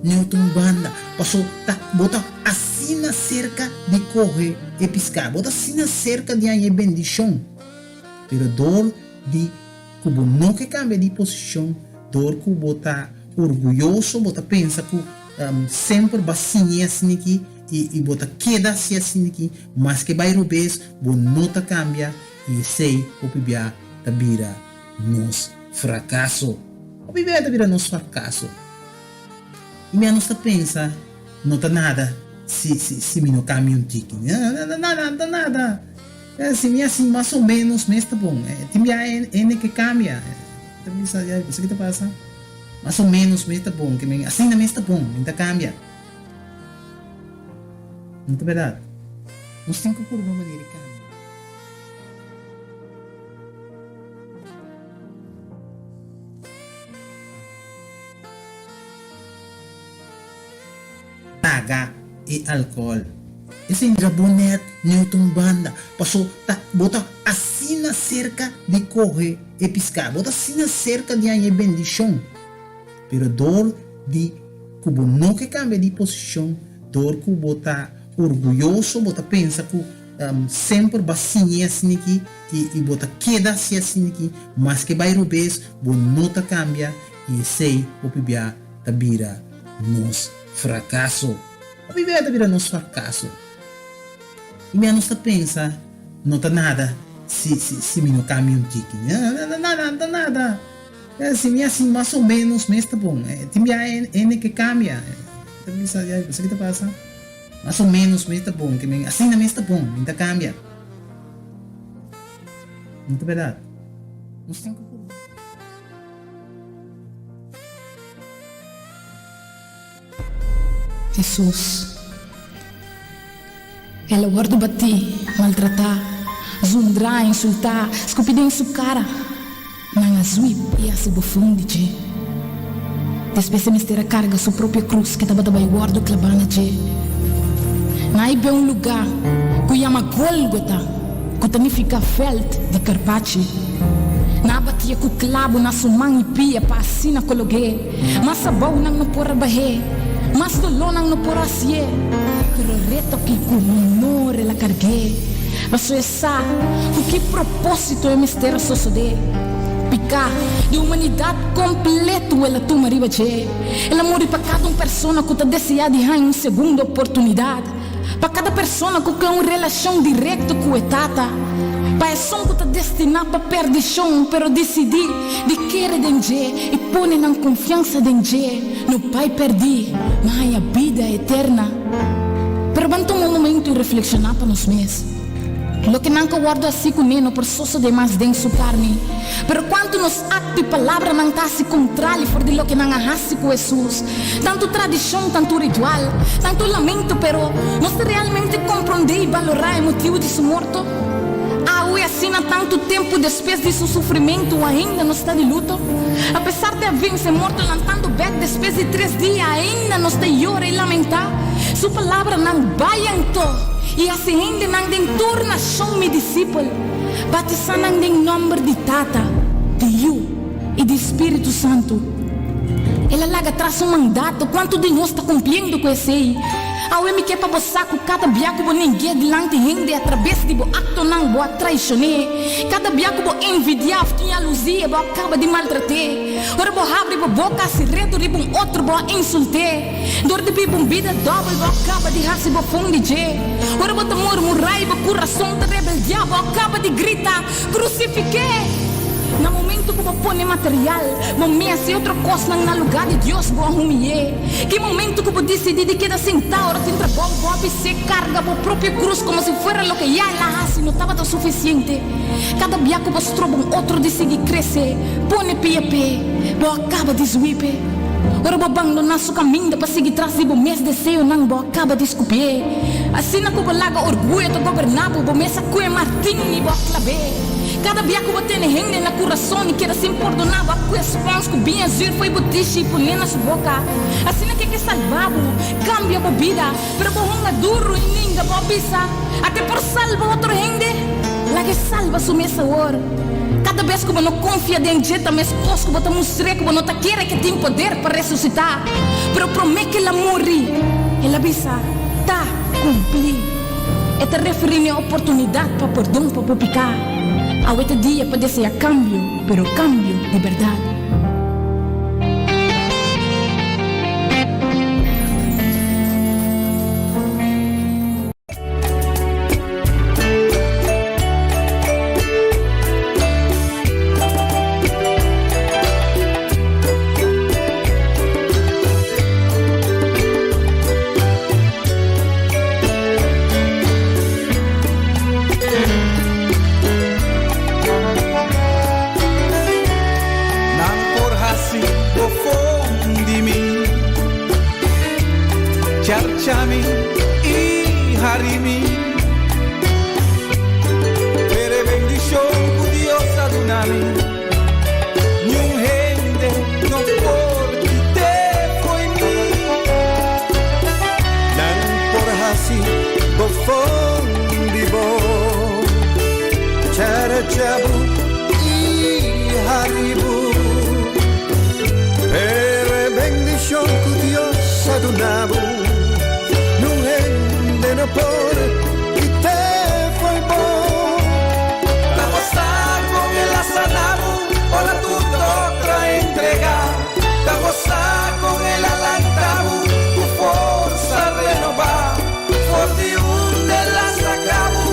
neutro un banda. Paso ta bo ta asina serka di kohe e piská, bo ta asina serka di haña e bendishon. Pero dor di ku bo no ke kambia di posishon, dor ku bo ta orguyoso, bo ta pensa ku semper bo a siñ'é asin'aki i bo ta keda hasi asin'aki, maske bai robes, bo no ta kambia i esei hopi bia ta bira nos frakaso. Hopi bia ta bira nos frakaso. I mi a nos ta pensa no ta nada si si si mi no cambia un tiki. No ta nada, no ta nada. Si mi haci mas o menos mes ta bon. Tin bia hende ke cambia. Ta bisa ya esaki ta pasa. Mas o menos mes ta bon. Ke men asina mes ta bon. Mi ta cambia. No ta berdad. Nos tin ku purba manera di cambia. Paga e alcohol. Esei mira bo net neutro un banda, paso ta bo ta asina cerca di coge e pisca, bo ta asina cerca di haña e bendicion, pero door di cu bo no ke cambia di posicion, door cu bo ta orguyoso, bo ta pensa cu semper bo a siñ'e asin'aki y bo ta keda haci asin'aki, maske bay robes, bo no ta cambia. I esei hopi bia ta bira nos frakaso. Hopi bia ta bira nos frakaso. I mi a nos ta pensa, no ta nada si si si mi no kambia un tiki. No ta nada, no ta nada. Si mi hasi mas o menos mes ta bon. Tin bia hende ke kambia. Ta bisa, ya, esaki ta pasa. Mas o menos mes ta bon. Ke men asina mes ta bon, mi ta kambia. No ta berdad. Nos tin ku purba. Hesus. El a wòrdu batí, maltratá, zundrá, insultá, skupí den su kara. Nan a zwip i hasi bofon di dje. Despues e mester a karga su propio krus ke tabata bai wòrdu klabá na dje. Nan a hib'é un lugá ku yama Gólgota, ku ta nifiká Vèlt di Karpachi. Nan a batié ku klabu na su man i pia pa asina kolog'é. Mas abou nan no por a bah'é, mas doló nan no por a hasié. Pero reto aki ku honor el a karg'é, pasobra e sa ku ki propósito e mester a sosodé. Piká di humanidat kompletu el a tuma riba dje. El a muri pa kada un persona ku ta deseá di haña un segundo oportunidat. Pa kada persona ku ke un relashon direkto ku e Tata, pa esun ku ta destiná pa perdishon pero disidí di kere den dje i pone nan konfiansa den dje, no bai pèrdí, ma haña bida eterna. Pero ban tuma un momentu i reflekshoná pa nos mes. Loke nan ka wòrdu hasi kuné no por sosodé mas den su karni. Pero kuantu nos akto i palabranan ta hasi kontrali for di loke nan a hasi ku Hesus! Tantu tradishon, tantu ritual, tantu lamento, pero nos ta realmente komprondé i balorá e motibu di su morto? Awe, asina tantu tempu despues di su sufrimentu, ainda nos ta di luto? Apesar di a vense morto lantando bèk despues di tres dia, ainda nos ta yora i lamentá? Su palabranan, Bai anto i hasi hendenan den tur nashon mi disipel, batisá nan den nòmber di Tata, di Yu i di Spiritu Santu. El a laga tras un mandato, kuantu di nos ta kumpliendo ku esei? Awe mi ke pa bo sa ku kada bia ku bo neng'é dilanti hende atrabes di bo aktonan bo a traishon'é. Kada bia ku bo envidiá òf tin yaluzia bo a kaba di maltrat'é. Ora bo habri bo boka hasi redu riba un otro bo a insult'é. Dor di biba un bida dòbel bo a kaba di hasi bofon di dje. Ora bo ta murmurá i bo kurason ta rebeldiá bo a kaba di grita, Krusifik'é! Na momentu ku bo pone material, bo mes i otro kosnan na lugá di Dios, bo a humiy'é. Ki momentu ku bo disidí di keda sintá ora tin trabou, bo a bis'é karga bo propio krus komo si fuera loke ya el a hasi no tabata sufisiente. Kada bia ku bo stroba un otro di sigui krese, pone pia p'e, bo a kaba di zwip'e. Ora bo bandoná su kaminda pa sigui tras di bo mes deseonan, bo a kaba di skupi'é. Asina ku bo laga orguyo ta goberná bo, bo mes a kue martin i bo a klab'é. Kada bia ku bo tene hende na kurason i keda sin pordoná, bo a kue spons ku biña zür fo'i bo tishi i pon'é na su boka. Asina ke ke salbá bo, kambia bo bida, pero bo hunga duru i ninga bo a bisa, Ate por salba otro hende? Laga e salba su mes awor. Kada bes ku bo no konfia den dje ta meskos ku bo ta mustr'é ku bo no ta kere ku e tin poder pa resusitá. Pero promé ku el a muri, el a bisa, Ta kumplí. E ta referí n'e oportunidat pa pordon pa bo piká. Awe ta dia pa deseá kambio, pero kambio di bèrdat. Nan por hasi bofon di mi, charcha mi i hari mi. Pero e bendishon ku Dios a duna mi, niun hende no por kit'é fo'i mi. Nan por hasi bofon di bo, charcha bo i hari bo. Pero e bendishon ku Dios a duna bo, niun hende no por kit'é fo'i bo. Ta gosa kon el a sana bo ora tur dokter a entregá. Ta gosa kon el a lanta bo ku forsa renobá. For di unda el a saka bo,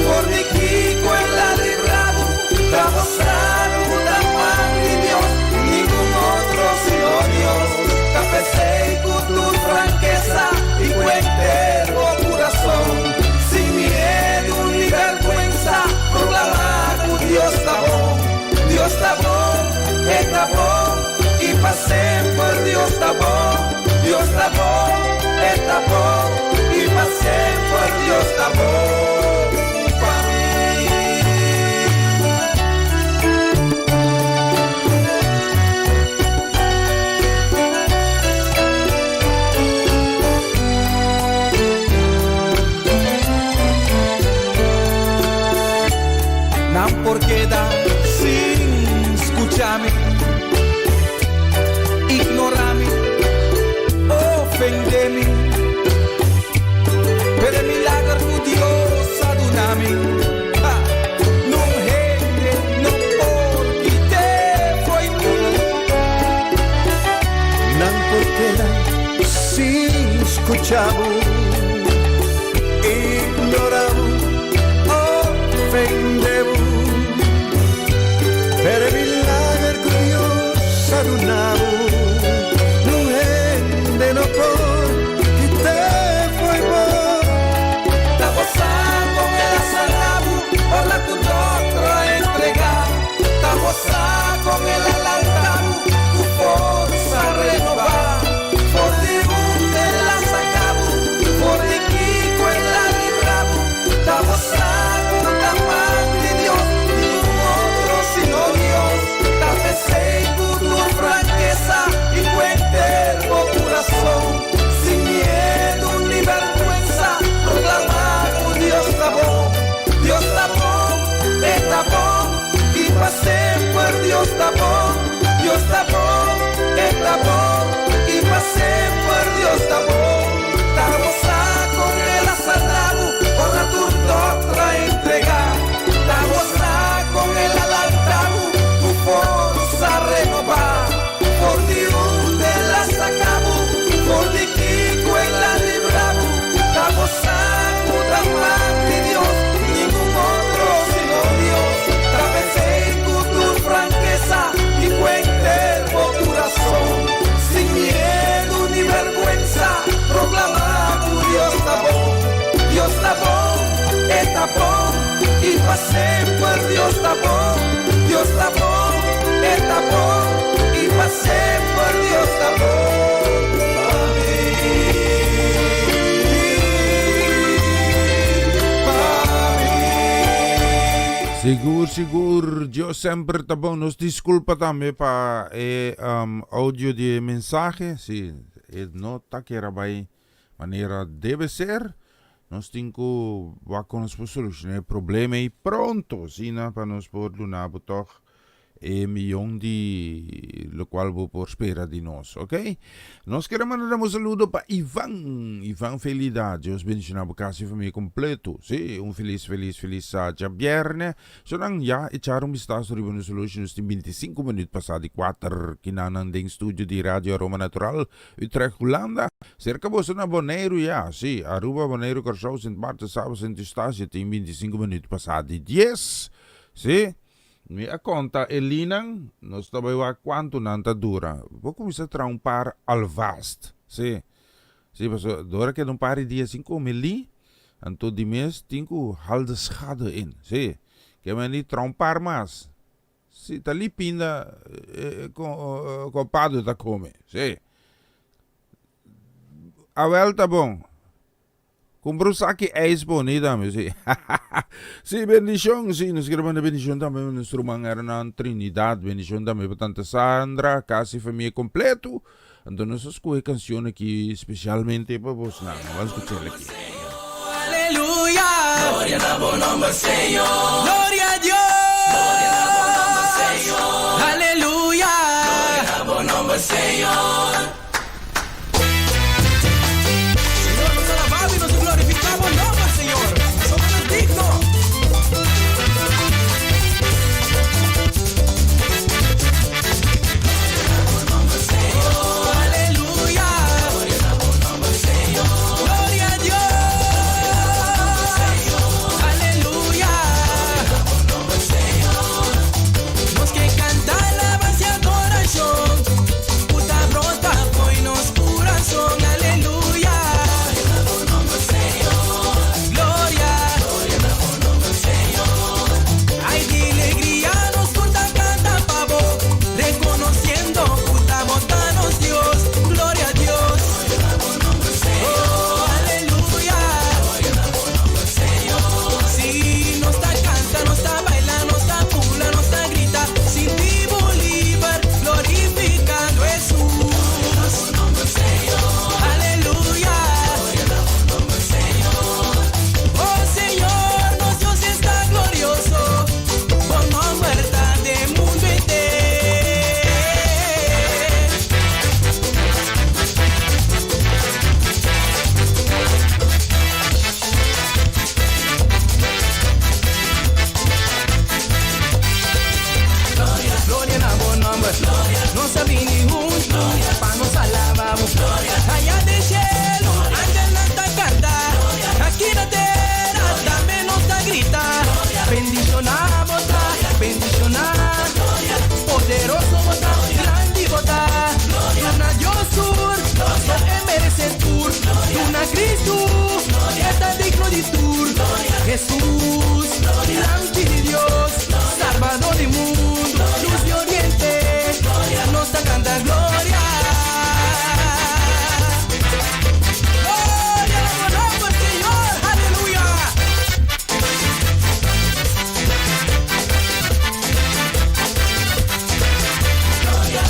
for di kiko el a libra bo. Ta gosa ku ta man di Dios, ningun otro sino Dios. Ta p'esei ku tur frankesa i ku henter bo kurason, sin miedu ni bèrgwensa, proklamá ku Dios ta bon. Dios ta bon, e ta bon, i pa semper Dios ta bon. Dios ta bon, e ta bon, i pa semper Dios ta bon pa mi. Nan por keda sin skucha mi, ignora mi, ofende mi, pero e milager ku Dios a duna mi, ha, nun hende no por kit'é fo'i mi. Nan por keda sin skucha bo, ignora bo, ofende bo, pero e milager ku Dios a duna bo, nun hende no por kit'é fo'i bo. Ta gosa kon el a sana bo ora ku dokter a entregá. Ta gosa kon el a lanta bo ku forsa renobá. For di unda el a saka bo, for di kiko el a libra bo. Ta gosa ku ta man di Dios, ningun otro sino Dios. Ta p'esei ku tur frankesa i ku henter bo kurason, sin miedu ni bèrgwensa, proklamá ku Dios ta bon. Dios ta bon, e ta bon, i pa semper Dios ta bon. Dios ta bon, e ta bon, i pa semper Dios ta bon. Ta gosa kon el a sana bo ora tur dokter a entregá. Ta gosa kon el a lanta bo ku forsa renobá. For di unda el a saka bo, for di kiko el a libra bo. Ta gosa ku ta man di Dios, ningun otro sino Dios. Ta p'esei ku tur frankesa i ku henter bo kurason, sin miedu ni bèrgwensa, proklamá ku Dios ta bon. Dios ta bon, e ta bon, i pa semper Dios ta bon. Dios ta bon, e ta bon, i pa semper Dios ta bon pa mi. Pa mi. Sigur, sigur, Dios semper ta bon. Nos disculpa tambe pa e um, audio di e mensahe. Si, e no ta kera bai manera debe ser. Nos tin ku wak kon nos por soluciona e problema ei pronto, asina pa nos por duna bo tog. E miyon di locual bo por spera di nos, ok? Nos kere manda un saludo pa Ivan, Ivan Felida, Dios bendiciona bo casa y familia completo, si, un feliz, feliz, feliz djabierne. Sonan ya echar un vistazo riba nos horloge, nos tin 25 minuut pasa di 4, kinanan den studio di Radio Aroma Natural, Utrecht, Hulanda. Cerca boso na Boneiru ya, si, Aruba, Boneiru, Curaçao, Sint Maarten, Saba, Sint Eustatius tin 25 minuut pasa di 10, si. Mi a konta e linan, nos ta bai wak kuantu nan ta dura. Bo kuminsá traha un par alvast. Sí. Sí, pasobra dor a keda un par di dia sin kome li, anto di mes tin ku hal de schade in. Sí. Ke men di traha un par mas. Sí, ta li pinda kompado ta kome. Sí. Awel ta bon. Kumpra un saki ijs poni tambe si. Si bendishon si nos kere manda bendishon tambe pa nos ruman Hernan Trinidad bendishon tambe pa tanta Sandra kasi famia kompleto anto nos a skohe kanshon aki spesialmente pa bosnan ban skuchel aki. Aleluya. Gloria na bo nomber Señor. Gloria a Dios. Gloria na bo nomber Señor. Aleluya. Gloria na bo nomber Señor. Señor, nos alababo y nos glorifica bo nomber, Señor. Pasobra bo ta digno. Oh, aleluya. Gloria a Dios. Aleluya. Nos ke canta alabanza y adoracion. Cu ta brota fo'i nos curazon. Aleluya. Gloria. Ay di legria nos tur ta canta pa bo. Reconociendo cu ta bo ta nos Dios. Gloria a Dios. Oh, aleluya. Si nos ta canta, nos ta baila, nos ta pula, nos ta grita, sinti bo liber, glorificando Jesús. Aleluya. Oh Señor, nos Dios esta glorioso, bo nomber ta den mundo henter. Gloria na bo nomber. Nos a bini huntu pa nos alaba bo. Allá den cielo angelnan ta canta. Aki na tera tambe nos ta grita. Bendiciona bo ta, bendiciona. Poderoso bo ta, grandi bo ta. Duna Dios tur, so e merece tur. Duna Cristo, e ta digno di tur. Jesús, Lamchi di Dios, Salbador di mundo, Luz di Oriente, nos ta canta gloria. Gloria na bo nomber, Señor, aleluya.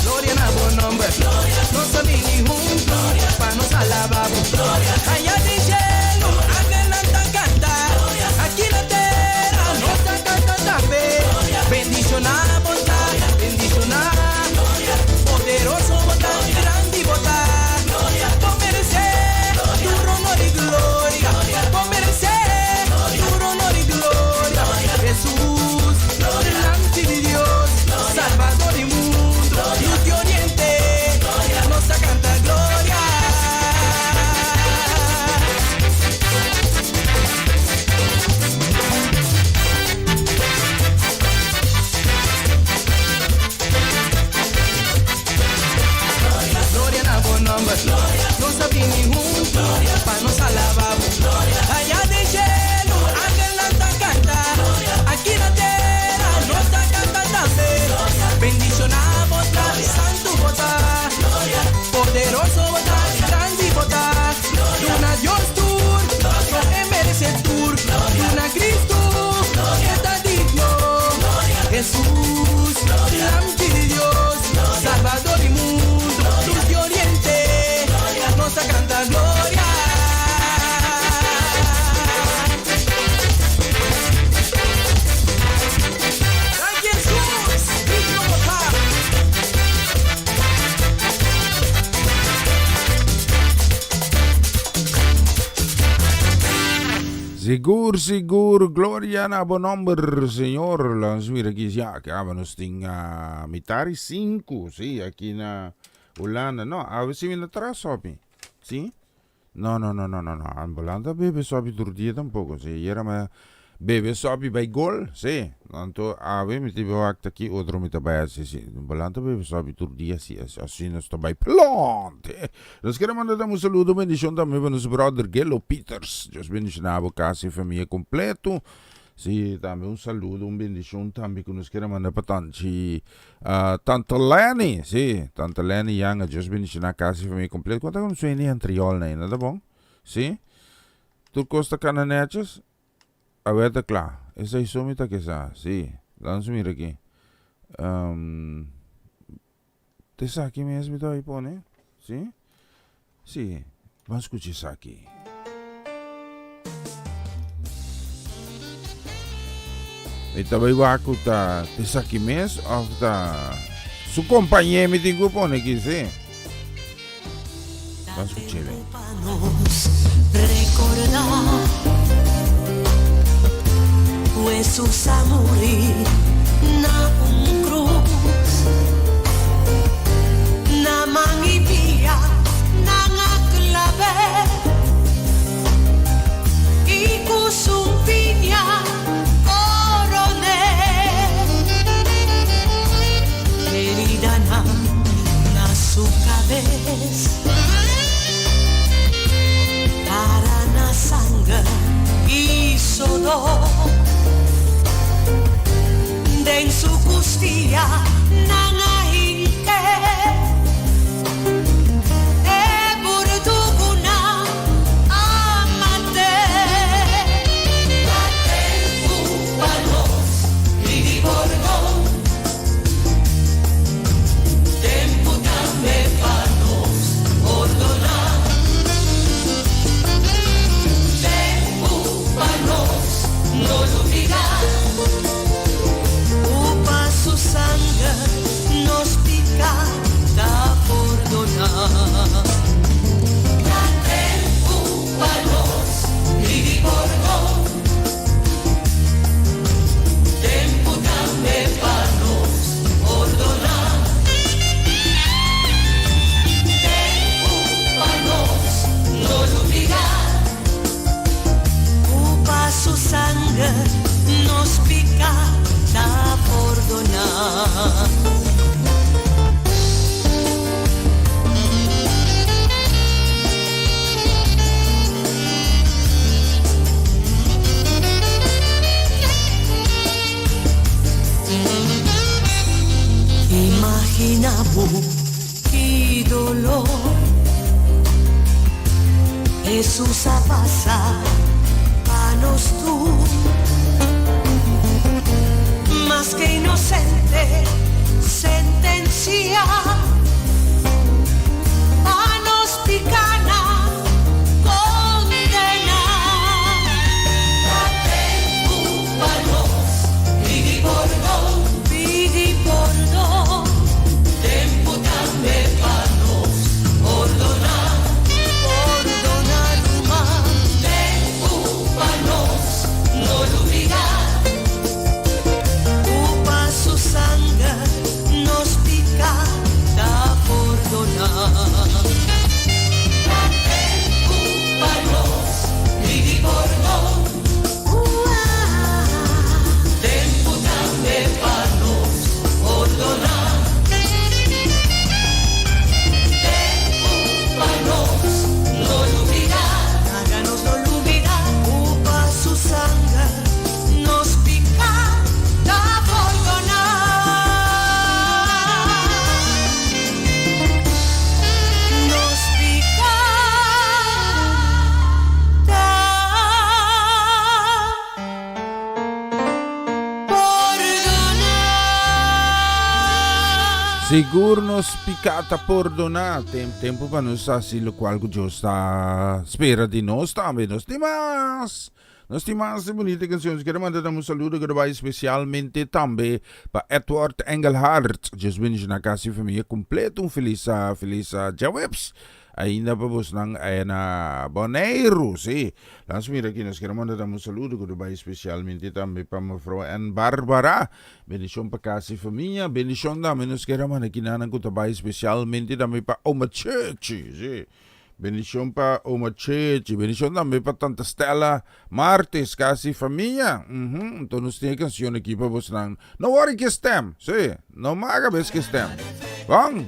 Gloria na bo nomber, nos a bini hunto pa nos alaba bo. Allá den cielo, angelnan ta canta, aki na tera nos ta. Sigur, sigur, gloria na bo nomber, Señor. Lans mira aki, ya, caba nos tin a mitar y cinco, sí, aki na Hulanda. No, a si mi na tras sopi, sí. No, no, no, no, no, no. Ambulanta bebe sopi tur dia tampoco, sí. Ayera mi a bebe sopi bay gol, sí. Anto awe mi ta wak aki otro mi ta bay haci, sí. Ambulanta bebe sopi tur dia, sí. Asina nos ta bay plante. Nos kere manda tambe un saludo, bendicion tambe pa nos brother Gelo Peters. Dios bendiciona bo casa y famia completo. Sí, tambe un saludo, un bendicion tambe cu nos kere manda pa tanchi Tante Lenny. Sí, Tante Lenny Yanga, Dios bendiciona casa y famia completo. Cuanta cu nos sueni antriol na ainda, ta bon? Sí? Tur cos ta cana netjes? Awe ta cla. Esey so mi ta ke sa. Sí. Laat nos mira aki. Um, Ta esaki mes mi ta bai pone? Sí? Sí, ban skucha esaki. Mi ta bai wak ku ta esaki mes of ta su kompañé mi tin ku pone aki, sí. Ban skuch'é ben. Jesus a muri na un cruz Na man y pia nan a clave Y cu su piña corone Heridanan na su cabes Para na sanger y sodor Den su custia nan a hinke E burdugunan a mate Ta tempu pa nos pidi pordon Tempu tambe pa nos pordoná. Tempu pa nos no lubidá. Ku pa su sanger nos piká ta pordoná. Ta tempu pa nos pidi pordon. Tempu tambe pa nos pordoná. Tempu pa nos no lubidá. Ku pa su sanger nos piká ta pordoná. Imagina bo ki dolor Jesus a pasa pa nos tur. Maske inocente sentencia pa nos Picana condena. Ta tempu pa nos pidi pordon. Pidi pordon. Tempu tambe pa nos pordoná. Pordoná ruman. Tempu pa nos no lubidá. Ku pa su sanger nos piká ta pordoná. Ta tempu pa nos pidi pordon. Tempu tambe pa nos pordoná. Tempu pa nos no lubidá. Laga nos no lubidá ku pa su sanger nos piká ta pordoná. Nos piká ta pordoná. Sigur nos piká ta pordoná. Tem tempu pa nos hasi lokual ku Dios ta spera di nos tambe. Nos tin mas. Nos tin mas di bunita canciones. Quiero manda un saludo que bai especialmente tambe pa Edward Engelhard. Dios bendiciona casa y familia completo. Un feliz, feliz djaweps. Ainda pa bosnan aya na Boneiru, sí. Lans mira aki nos kier manda dam un saludo ku ta bai spesialmente tambe pa mevrouw Ann Barbara. Bendishon pa kas i famia. Bendishon tambe nos kier a manda kinanan ku ta bai spesialmente tambe pa Oma Chechi, sí. Bendishon pa Oma Chechi. Bendishon tambe pa Tanta Stella Martes, kas i famia. Uhum. Anto nos tin e kanshon aki pa bosnan. No wori ki stem, sí, no maga bes ki stem. Bon,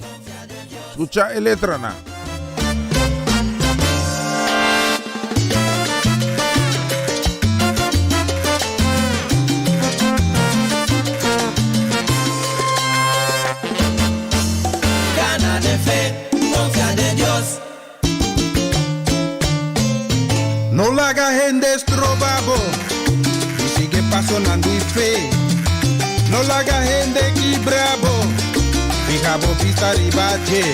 skucha e letranan. Gana den fe, konfia den Dios. No laga hende stroba bo di sigui pasonan di fe. No laga hende kibra bo, fiha bo bista riba dje.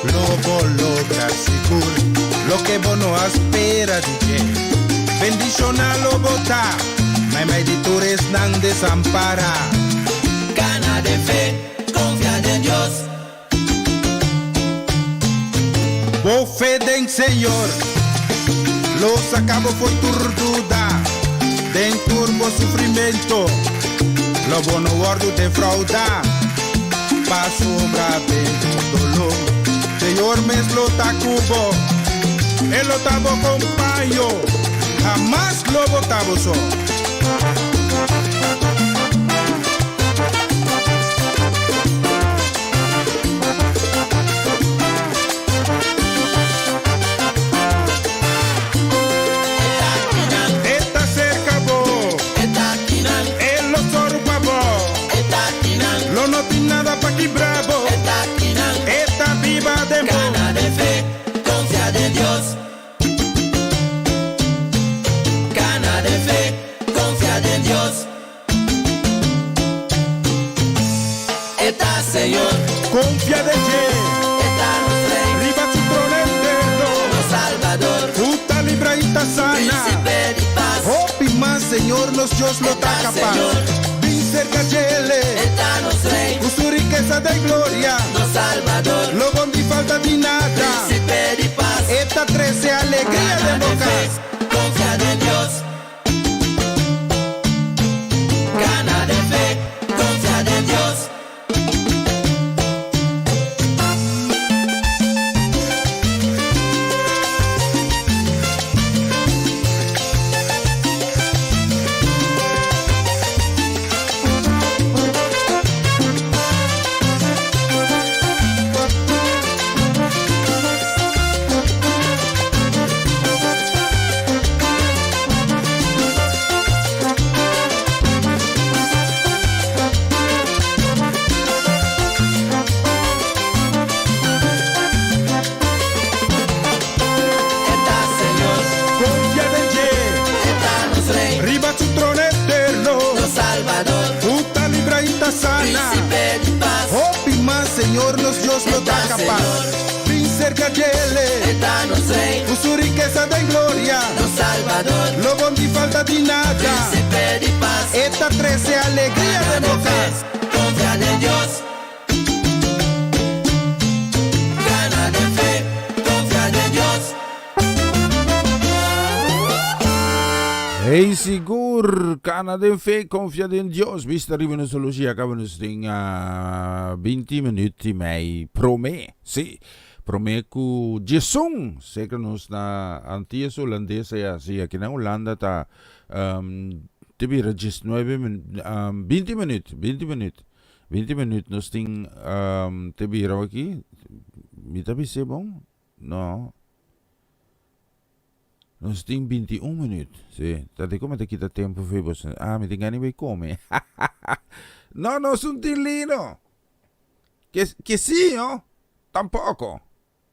Lo bo logra sigur loke bo no a spera di dje. Bendishona lo bo ta, meimei di tur esnan desampará. Gana den fe, konfia den Dios. Bo fe den Señor lo saca bo fo'i tur duda, den tur bo sufrimento lo bo no wordo defrauda, pasobra den bo dolor Señor mes lo ta cu bo, E lo ta bo compaño, hamas lo bo ta bo so. E ta serka bo. E lo sòru pa bo. Lo no tin nada pa kibra bo. E ta biba den bo. E ta Señor. Confia den dje. E ta nos Rey. Riba su trono eterno. Nos Salvador. Cu ta libra y ta sana. Principe di paz. Hopi mas Señor nos Dios lo ta E ta capaz. Señor. Bin cerca djele. E ta nos Rey. Cu su rikesa den gloria. Nos Salvador. Lo bon di falta di nada. Principe di paz. E ta trece alegria den bo Gana den fe, cas. confia den Dios. Gana den fe, confia den Dios. E ta Señor. Confia den dje. E ta nos Rey. Riba su trono eterno. Nos Salvador. Cu ta libra y ta sana. Principe di paz. Hopi mas Señor nos Dios lo ta E ta capaz. Señor. Bin cerca djele. E ta nos Rey. Cu su rikesa den gloria. Nos Salvador. Lo bon di falta di nada. Principe di paz. E ta trece alegria den bo cas. Confia den Dios. Gana den fe, confia den Dios. Hey sigur, kana den fe, konfia den Dios. Bista riba nos horloge, kaba nos tin 20 minuut i mei prome. Sí, prome ku djesun. Zeker nos na Antillas Holandes ya, sí, aki na Hulanda ta um, te bira 19 um, 20 minuut, 20 minuut. 20 minuut nos tin um, te bira aki. Mi ta bis'é bon? No. Nos tin 21 minuut. Sí. Ta di como ta kita tempo fe bos. Ah, mi tin gana di bai come. No, nos un tin lino. Que, que sí, no? Tampoco.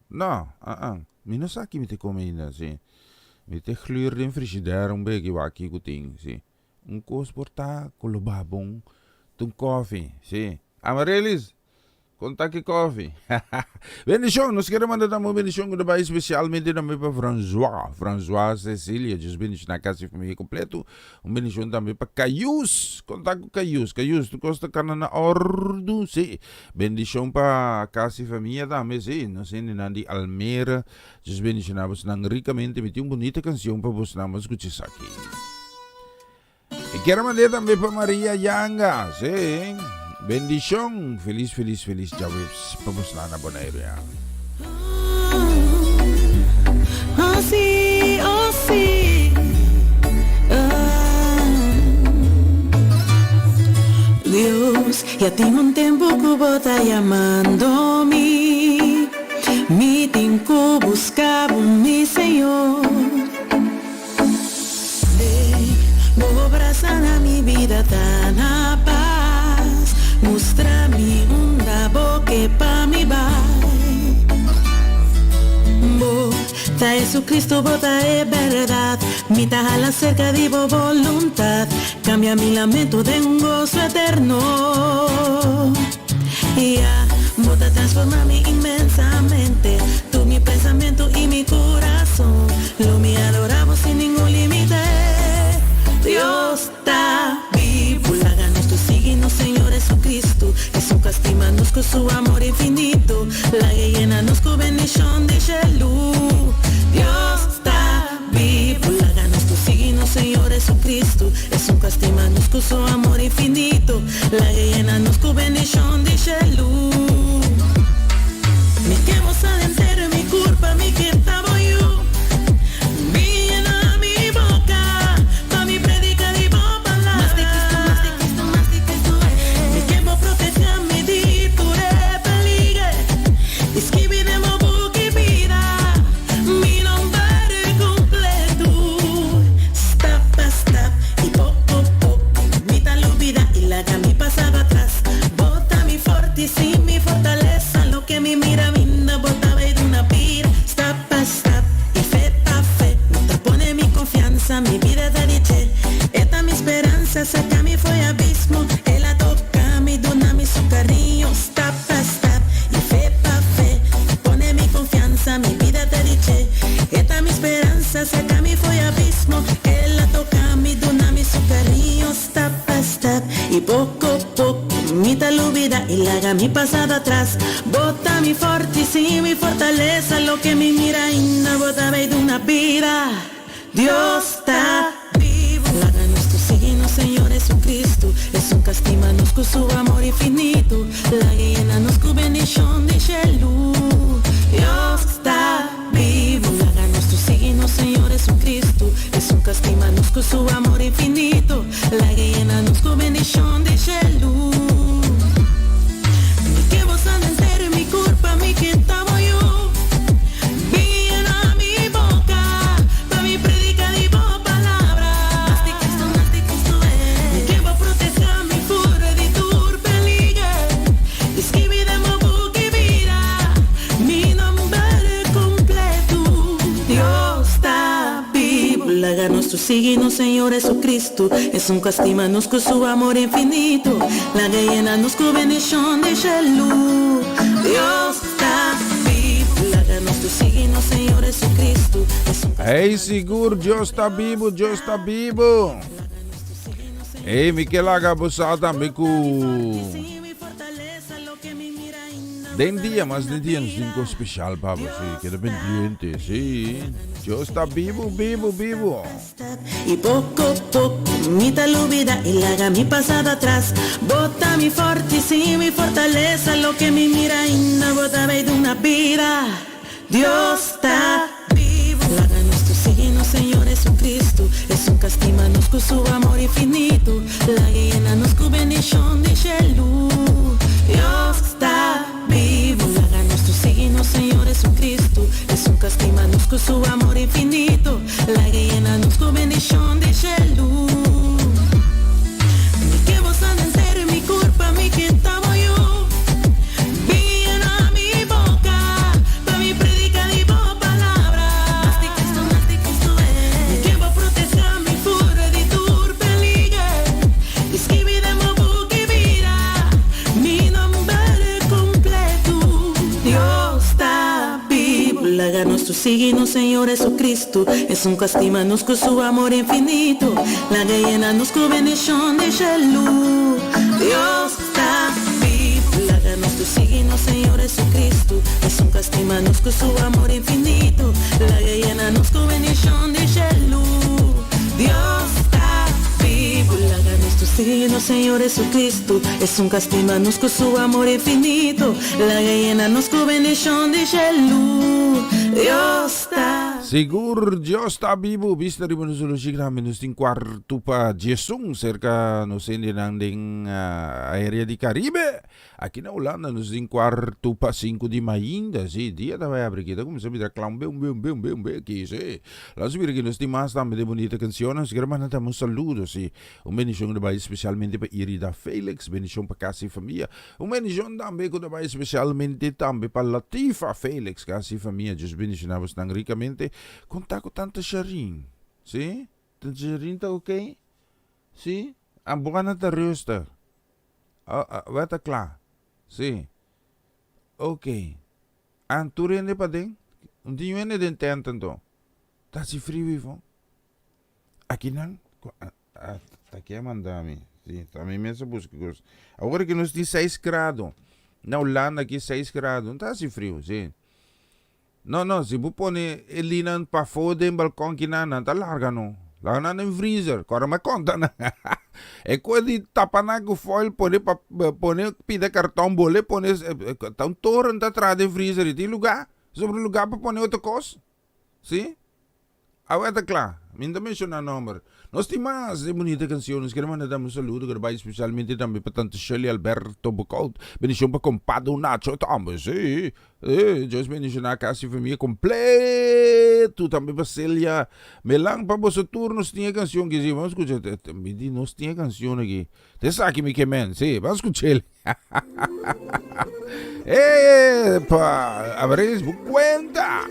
No, ah, ah. Mi no sa ki mi te come ainda, sí. Mi te gluur den frigidaire un beki wak ki ku tin, sí. Un kos por ta ku lo ba bon. Ta un koffie, sí. Amarelys! Konta ki kofi. Bendishon, nos kere manda tambe un bendishon ku ta bai spesialmente tambe pa Francois, Francois Cecilia, Dios bendishoná kas i famia kompleto. Un bendishon tambe pa Cayus, konta ku Cayus, Cayus tur kos ta kana na òrdu, si. Bendishon pa kas i famia tambe, si. Nos hendenan di Almere, Dios bendishoná bosnan rikamente. Mi tin un bunita kansion pa bosnan, bo skucha esaki. Mi kier mand'é tambe pa Maria Yanga, sí. Bendishon, felis felis felis djaweps pa bosnan na Boneiru ya. Oh sí, oh sí, ah. Dios, ya tin un tempu ku bo ta yamando mi, mi tin ku buska bo, mi Señor. Bo brasa na mi bida ta na pas Mustra mi unda bo ke pa mi bai Bo ta Jesucristo bo ta e berdad Mi ta hala serka di bo boluntad Kambia mi lamento den un goso eterno Ya bo ta transforma mi inmensamente Tur mi pensamentu i mi kurason Lo mi adora bo sin ningun limite Dios ta bibu Laga nos tur sigui nos Señor Jesucristo Esun ka stima nos ku su amor infinito Laga yena nos ku bendishon di shelu Dios ta Bibu, laga nos tur sigui nos Señor Jesucristo, esun ku a stima nos ku su amor infinito, laga yena nos ku bendishon di shelu. Mi ke bo sa henter mi kurpa, mi ke ta bo yu, mi yena mi boka pa mi predika di bo palabra. Mas di Cristo, mas di Cristo, mas di Cristo, eh. Mi ke bo proteha mi di tur e peliger, i skibi den bo buki bida. Mi nomber completo. Stap pa stap y poco poco mi ta lubida y laga mi pasado atras. Bo ta mi fortis y mi fortaleza, loke mi mira minda bo ta bay duna bida. Stap pa stap y fe pa fe mi ta pone mi confianza, mi bida ta di dje. E ta mi speranza, saca mi fo'i abismo, el a toca mi, duna mi su cariño. Stap pa stap y fe pa fe Pone mi confianza, mi bida ta di dje E ta mi speranza, saca mi fo'i abismo El a toca mi, duna mi su cariño Stap pa stap y poco poco Mi ta lubida y laga mi pasado atras Bo ta mi fortis y mi fortaleza Loke mi mira ainda bo ta bay duna bida Dios ta bibu. Laga nos tur sigui nos Señor Jesucristo, esun ka stima nos ku su amor infinito. Laga e yena nos ku bendishon di shelu. Dios ta bibu. Laga nos tur sigui nos Señor Jesucristo, esun ka stima nos ku su amor infinito. Laga e yena nos ku bendishon di shelu. Mi ke bo sana entero mi kurpa, mi ke ta bo yu. Bin i yena mi boka, pa mi predika di bo palabra. Mas di Cristo, mas di Cristo, eh. Mi ke bo proteha mi fura di tur peliger, i skibi den bo buki bida mi nomber kompletu. Dios ta bibu, laga nos tur sigui nos Señor Jesucristo, esun ku a stima nos ku su amor infinito, laga yena nos ku bendishon di shelu. Dios ta bibu, laga nos tur sigui nos Señor Jesucristo, esun ku a Hey, sigur, Dios ta bibu, Dios ta bibu. Hey, mi ke laga bo sa tambe ku den dia, mas den dia nos tin kos spesial pa bo, sí, keda pendiente, sí. Dios ta bibu, bibu, bibu. Y poco poco mi ta lubida y laga mi pasado atras Bo ta mi fortis y mi fortaleza Loke mi mira ainda bo ta bay duna bida Dios ta bibu Laga nos tur sigui nos Señor Jesucristo Esun ka stima nos cu su amor infinito Laga e yena nos cu bendicion di shelu Dios ta Bibu, laga nos tur sigui nos Señor Jesucristo, esun ka stima nos ku su amor infinito, laga e yena nos ku bendishon di shelu. Mi ke bo sana entero mi kurpa, mi ke ta bo yu. Bin i yena mi boka, pa mi predika di bo palabra. Mas di Cristo, mas di Cristo, eh. Mi ke bo proteha mi fura di tur peliger, i skibi den bo buki bida. Mi nomber completo. tur sigui nos Señor Jesucristo, Esun ku a stima nos ku su amor infinito. Laga yena nos ku bendishon di shelu. Dios ta bibu. Laga nos tur sigui nos Señor Jesucristo, Esun ku a stima nos ku su amor infinito. Laga yena nos ku bendishon di shelu. Dios ta bibu. Laga nos tur sigui nos Señor Jesucristo, Esun ku a stima nos ku su amor infinito. Laga yena nos ku bendishon di shelu. Dios ta. Sigur Dios ta bibu. Bista riba nos oloshi grandi nos tin kuartu pa diesun serka nos hendenan den area di Caribe. Aki na Hulanda nos tin kuartu pa sinku di mainta. Si, dia ta bai abri aki ta kuminsá bira kla un be un be un be un be un be aki. Si, laat nos mira aki nos tin mas tambe den bunita kanshonnan. Nos kier manda tambe un saludo si. Un bendishon ta bai spesialmente pa Irida Felix, bendishon pa kas i famia. Un bendishon tambe ku ta bai spesialmente tambe pa Latifa Felix, kas i famia. Dios bendishoná bosnan rikamente. Kon ta ku tanta Sharin? Si? Tanta Sharin ta ok? Si? A bo ta rustig? Wet ta kla? Si. Ok. An tur hende paden? Un tin yu hende den tent anto? Ta hasi friu ifo? Akinan ta ke a manda mi. Si, ta mi mes a buska kos. Awor aki nos tin seis grado. Na Hulanda aki seis grado. No ta hasi friu, si. No, no, si bo pone e linan pafó den balkon kinan, nan ta larga no. Laga nan den freezer. Kòrda mi a konta nan. E kos di tapa nan ku foil, pone pa, pone pida karton, bole pone, ta un toren ta traha den freezer i tin lugá, sobra lugá pa pone otro kos. Si. Awe ta kla. Mi no ta menshoná nòmber. Nos tin mas e bunita kanshon. Nos kere manda tambe un saludo ku ta bai spesialmente tambe pa Tante Shirley Alberto Bokout. Bendishon pa Kompado Nacho tambe. Sí. Dios bendishoná kas i famia kompleto. Tambe pa Celia Melan. Pa boso tur nos tin e kanshon aki. Sí, ban skucha. Mi di nos tin e kanshon aki. Ta esaki mi ke men. Sí, ban skuch'el. Epa, abris bu cuenta.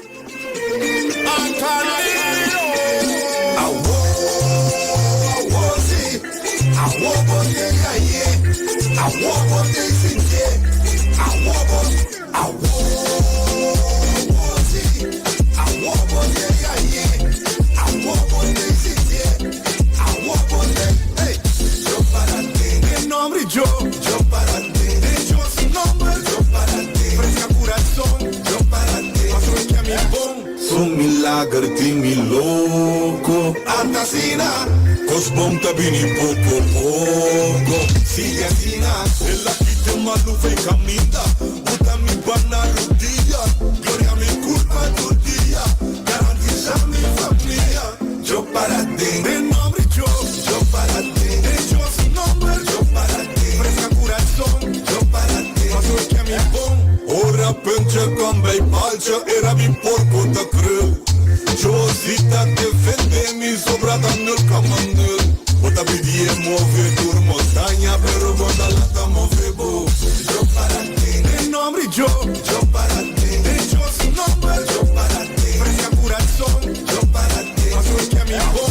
Su milager tin mi loko. Ata asina, kos bon ta bini poko poko. Sigui asina. El a kita e malu fei kaminda. Buta mi ban na rudia. Gloria mi kulpa tur dia. Garantisa mi famia. Yo para den. Den nomber di Dios. Yo para den. Den Dios su nomber. Yo para den. Fresca kurason. Yo para den. Pasobra ke mi bon. Ora puntje kom bij paaltje era mi porco ta krul. Josita defende mi sobra ta nul koma nul. Bo ta pidi e move tur montaña pero bo ta lata move bo. Yo para den. Den nomber di Dios. Yo para den. Den Dios su nomber. Yo para den. Fresca kurason. Yo para den. Pasobra ke mi bon.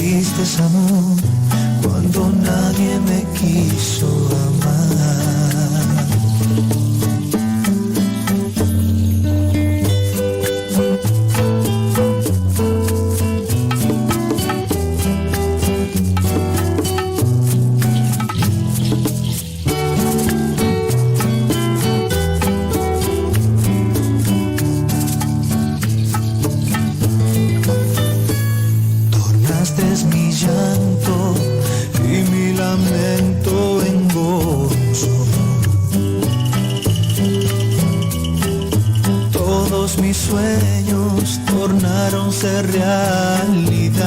diste amor cuando nadie me quiso amar. Tornaste mi llanto y mi lamento en gozo. Todos mis sueños tornaronse realidad.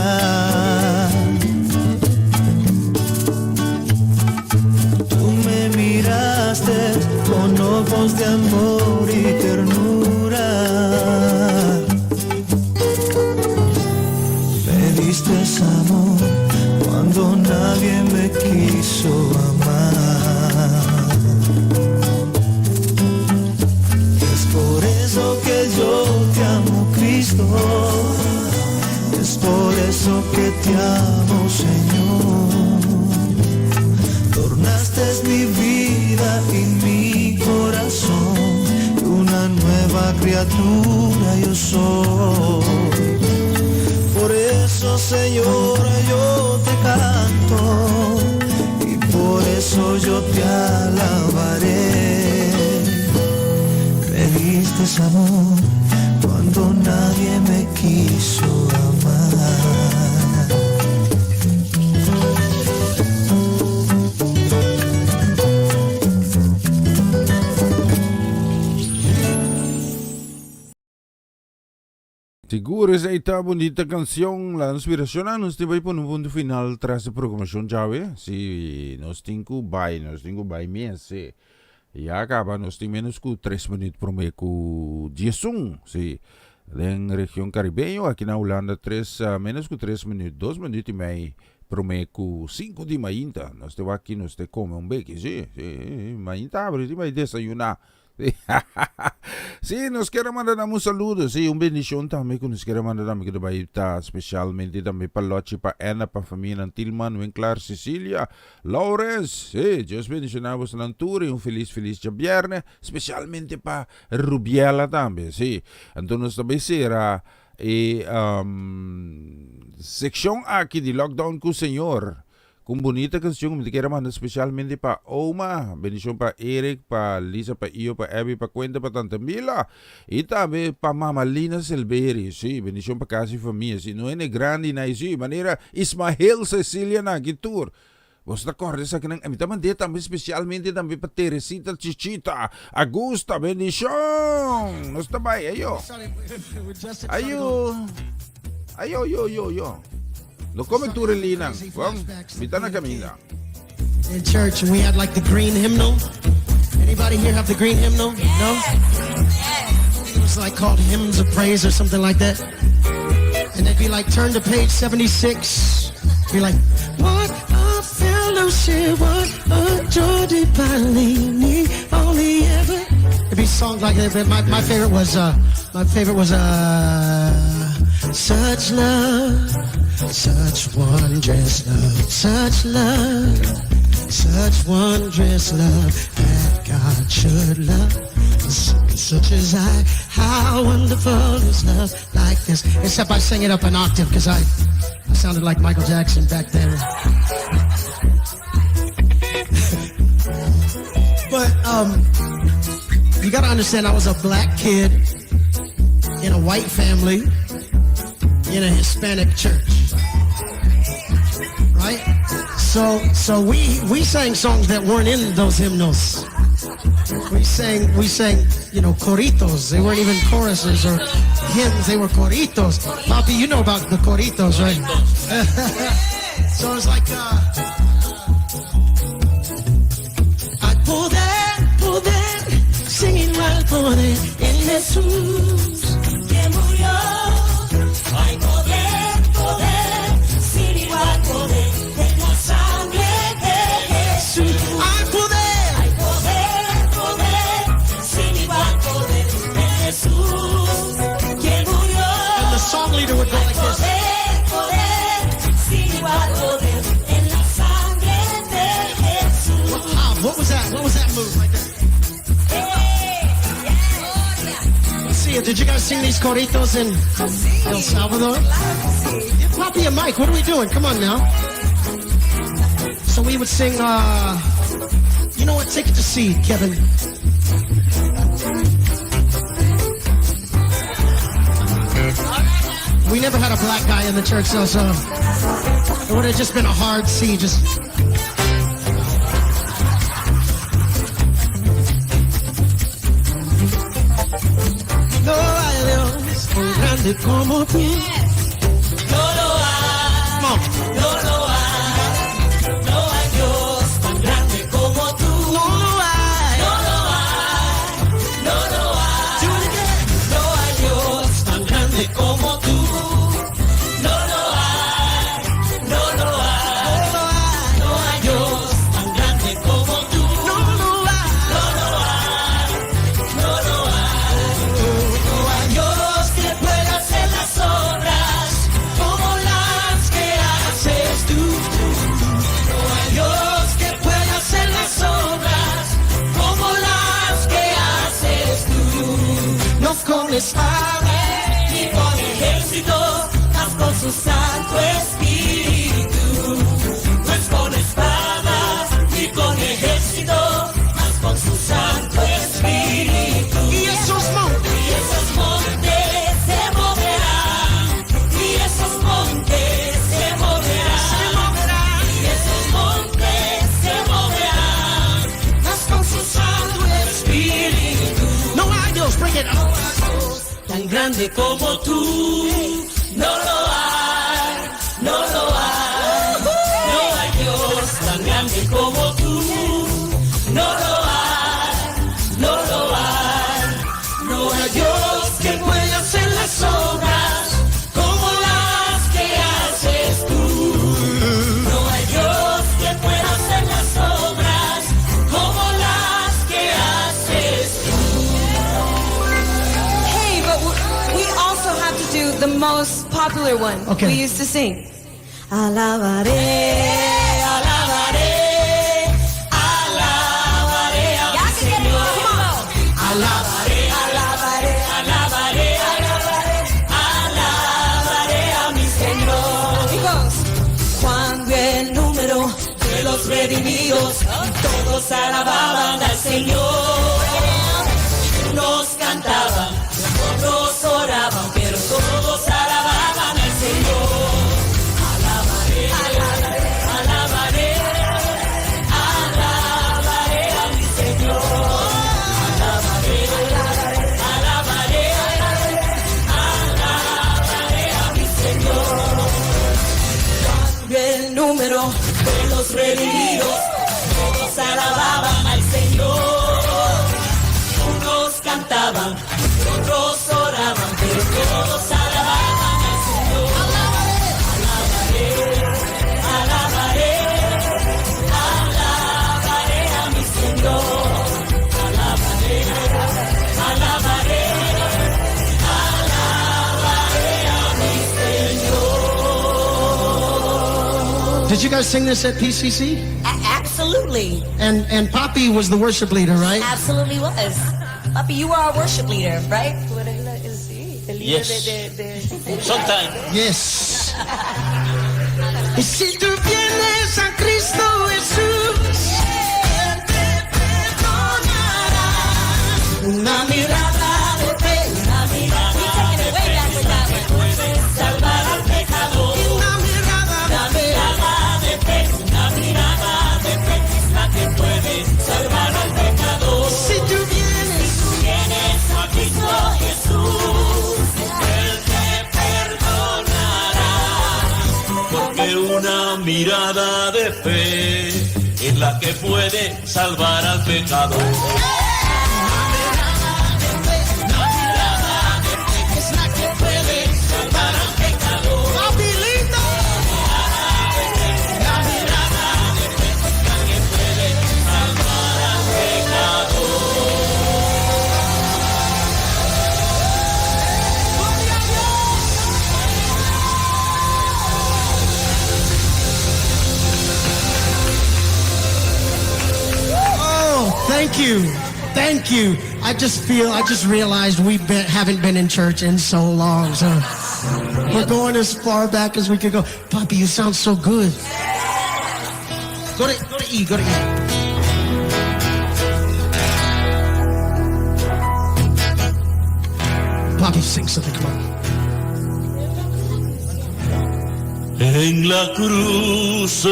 Tú me miraste con ojos de amor y ternura. Me diste amor cuando nadie me quiso amar. Es por eso que yo te amo, Cristo. Es por eso que te amo, Señor. Tornaste mi vida y mi corazón. Y una nueva criatura yo soy. Por eso, Señor, yo te canto. Y por eso yo te alabaré. Me diste amor cuando nadie me quiso amar. Sigur esei ta bunita cancion, la inspiracion a nos tin bai pone un punto final tras e programacion djawe. Si nos tin cu bai, nos tin cu bai mes, si. Ya caba nos tin menos cu tres minuut prome cu diesun, si. Den region Caribeño, aki na Hulanda tres, menos cu tres minuut, dos minuut y mei prome cu cinco di mainta. Nos te wak aki nos te come un beki, si, si, mainta abri tin bai desayuna. Sí, nos kier a manda nan un saludo, sí, un bendicion tambe cu nos kier a manda tambe cu ta bay ta specialmente tambe pa Lochi, pa Anna, pa famianan Tilman, Winklar, Cecilia, Lawrence, sí, Dios bendiciona bosonan tur y un feliz feliz djabierne, specialmente pa Rubiela tambe, sí. Anto nos ta bay cera e seccion aki di Lockdown cu Señor. Cu un bunita cancion cu mi ta kier a manda specialmente pa Oma, bendicion pa Eric, pa Lisa, pa Io, pa Abby, pa Quenta, pa Tanta Mila y tambe pa Mama Lina Silberi, si, bendicion pa casa y famia, si, no hende grandi na si, manera Ismael, Cecilia nan aki tur. Boso ta corda esakinan? Mi ta mand'é tambe specialmente tambe pa Teresita, Chichita, Augusta, bendicion! Nos ta bay, ayo. Ayo. Ayo, yo, yo, yo. No come tur e linan. Bon, mi ta na caminda. In church, and we had like the green hymnal. Anybody here have the green hymnal? No? It was like called Hymns of Praise or something like that. And they'd be like, turn to page 76. Be like, what a fellowship, what a joy divine. Only ever. It'd be songs like that. But my, my favorite was, uh, my favorite was, uh, such love, such wondrous love, such love, such wondrous love that God should love. Such as I, how wonderful is love like this. Except I sang it up an octave because I, I sounded like Michael Jackson back then. but um, you got to understand, I was a black kid in a white family in a Hispanic church. Right? So so we we sang songs that weren't in those hymnals. We sang we sang, you know, coritos. They weren't even choruses or hymns, they were coritos. Poppy, you know about the coritos, right? so it's like uh I poder, poder, singing while poder en Jesús que murió. Hay poder, poder, sin igual poder en la sangre de Jesús. Hay poder, hay poder, poder, sin igual poder en Jesús que murió. And the song leader would go like this. Poder, poder, sin Maria, did you guys sing these coritos in El Salvador? Give Papi a mic. What are we doing? Come on now. So we would sing, you know what? Take it to C, Kevin. We never had a black guy in the church, though, so it would have just been a hard C. Just. No hay Dios tan grande como tú. No lo hay, no lo hay, no hay Dios tan grande como tú. No lo hay, no lo hay, no lo hay, no hay Dios tan grande como tú. No lo hay, no lo hay, no hay Dios tan grande como tú. No lo hay, no lo hay, no lo hay, no hay Dios que pueda hacer las obras como las que haces tú. No hay Dios que pueda hacer las obras como las que haces tú. No con espada ni con ejército, mas con su Santo Espíritu. No es con espada ni con ejército, mas con su Santo Espíritu. Y esos montes, y esos montes se moverán, y esos montes se moverán, se moverán, y esos montes se moverán, mas con su Santo Espíritu. No hay Dios, bring it up. Tan grande como tú, no lo hay, no lo hay, no hay Dios tan grande como tú, no lo hay, no lo hay, no hay Dios que pueda hacer las obras como las que haces tú, no hay Dios que pueda hacer las obras como las que haces tú. Hey, but we also have to do the most popular one Okay. we used to sing. Alabaré, Alabaré, alabaré a mi Señor. Alabaré, alabaré, alabaré, alabaré, alabaré a mi Señor. Amigos, Cuando el número de los redimidos, todos alababan al Señor. Unos cantaban, otros oraban, pero todos alababan al Señor. Alabaré, alabaré, alabaré a mi Señor. Alabaré, alabaré, alabaré a mi Señor. Cuando el número de los redimidos, todos alababan al Señor. Unos cantaban, otros oraban, pero todos alababan al Señor. Alabaré, alabaré, alabaré a mi Señor. Alabaré, alabaré, alabaré a mi Señor. Did you guys sing this at PCC? Absolutely. And Papi was the worship leader, right? Absolutely was. Papi, you are our worship leader, right? Yes. Sometimes. Yes. Y si tú vienes a Cristo Jesús, Él te perdonará. Una mirada de fe, una mirada de fe puede salvar al pecador. Una mirada Una mirada de fe, una mirada de fe es la que puede salvar al pecador. Si tú vienes, Si tú vienes a Cristo Jesús, Él te perdonará. Porque una mirada de fe es la que puede salvar al pecador. Es la que puede salvar al pecador. Papi lindo. La mirada de fe es la que puede salvar al pecador. ¡Gloria a Dios! Oh, thank you. Thank you. I just feel, I just realized we been, haven't been in church in so long. So we're going as far back as we could go. Papi, you sound so good. Go to E, go to E. Papi, sing something, come on. En la cruz,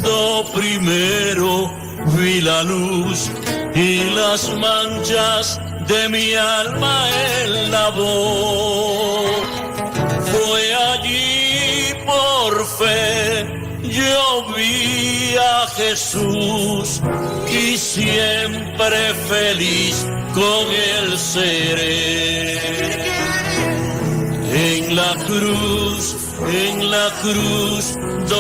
do primero vi la luz y las manchas de mi alma él lavó. Fue allí por fe, yo vi a Jesús y siempre feliz con él seré. En la cruz, do.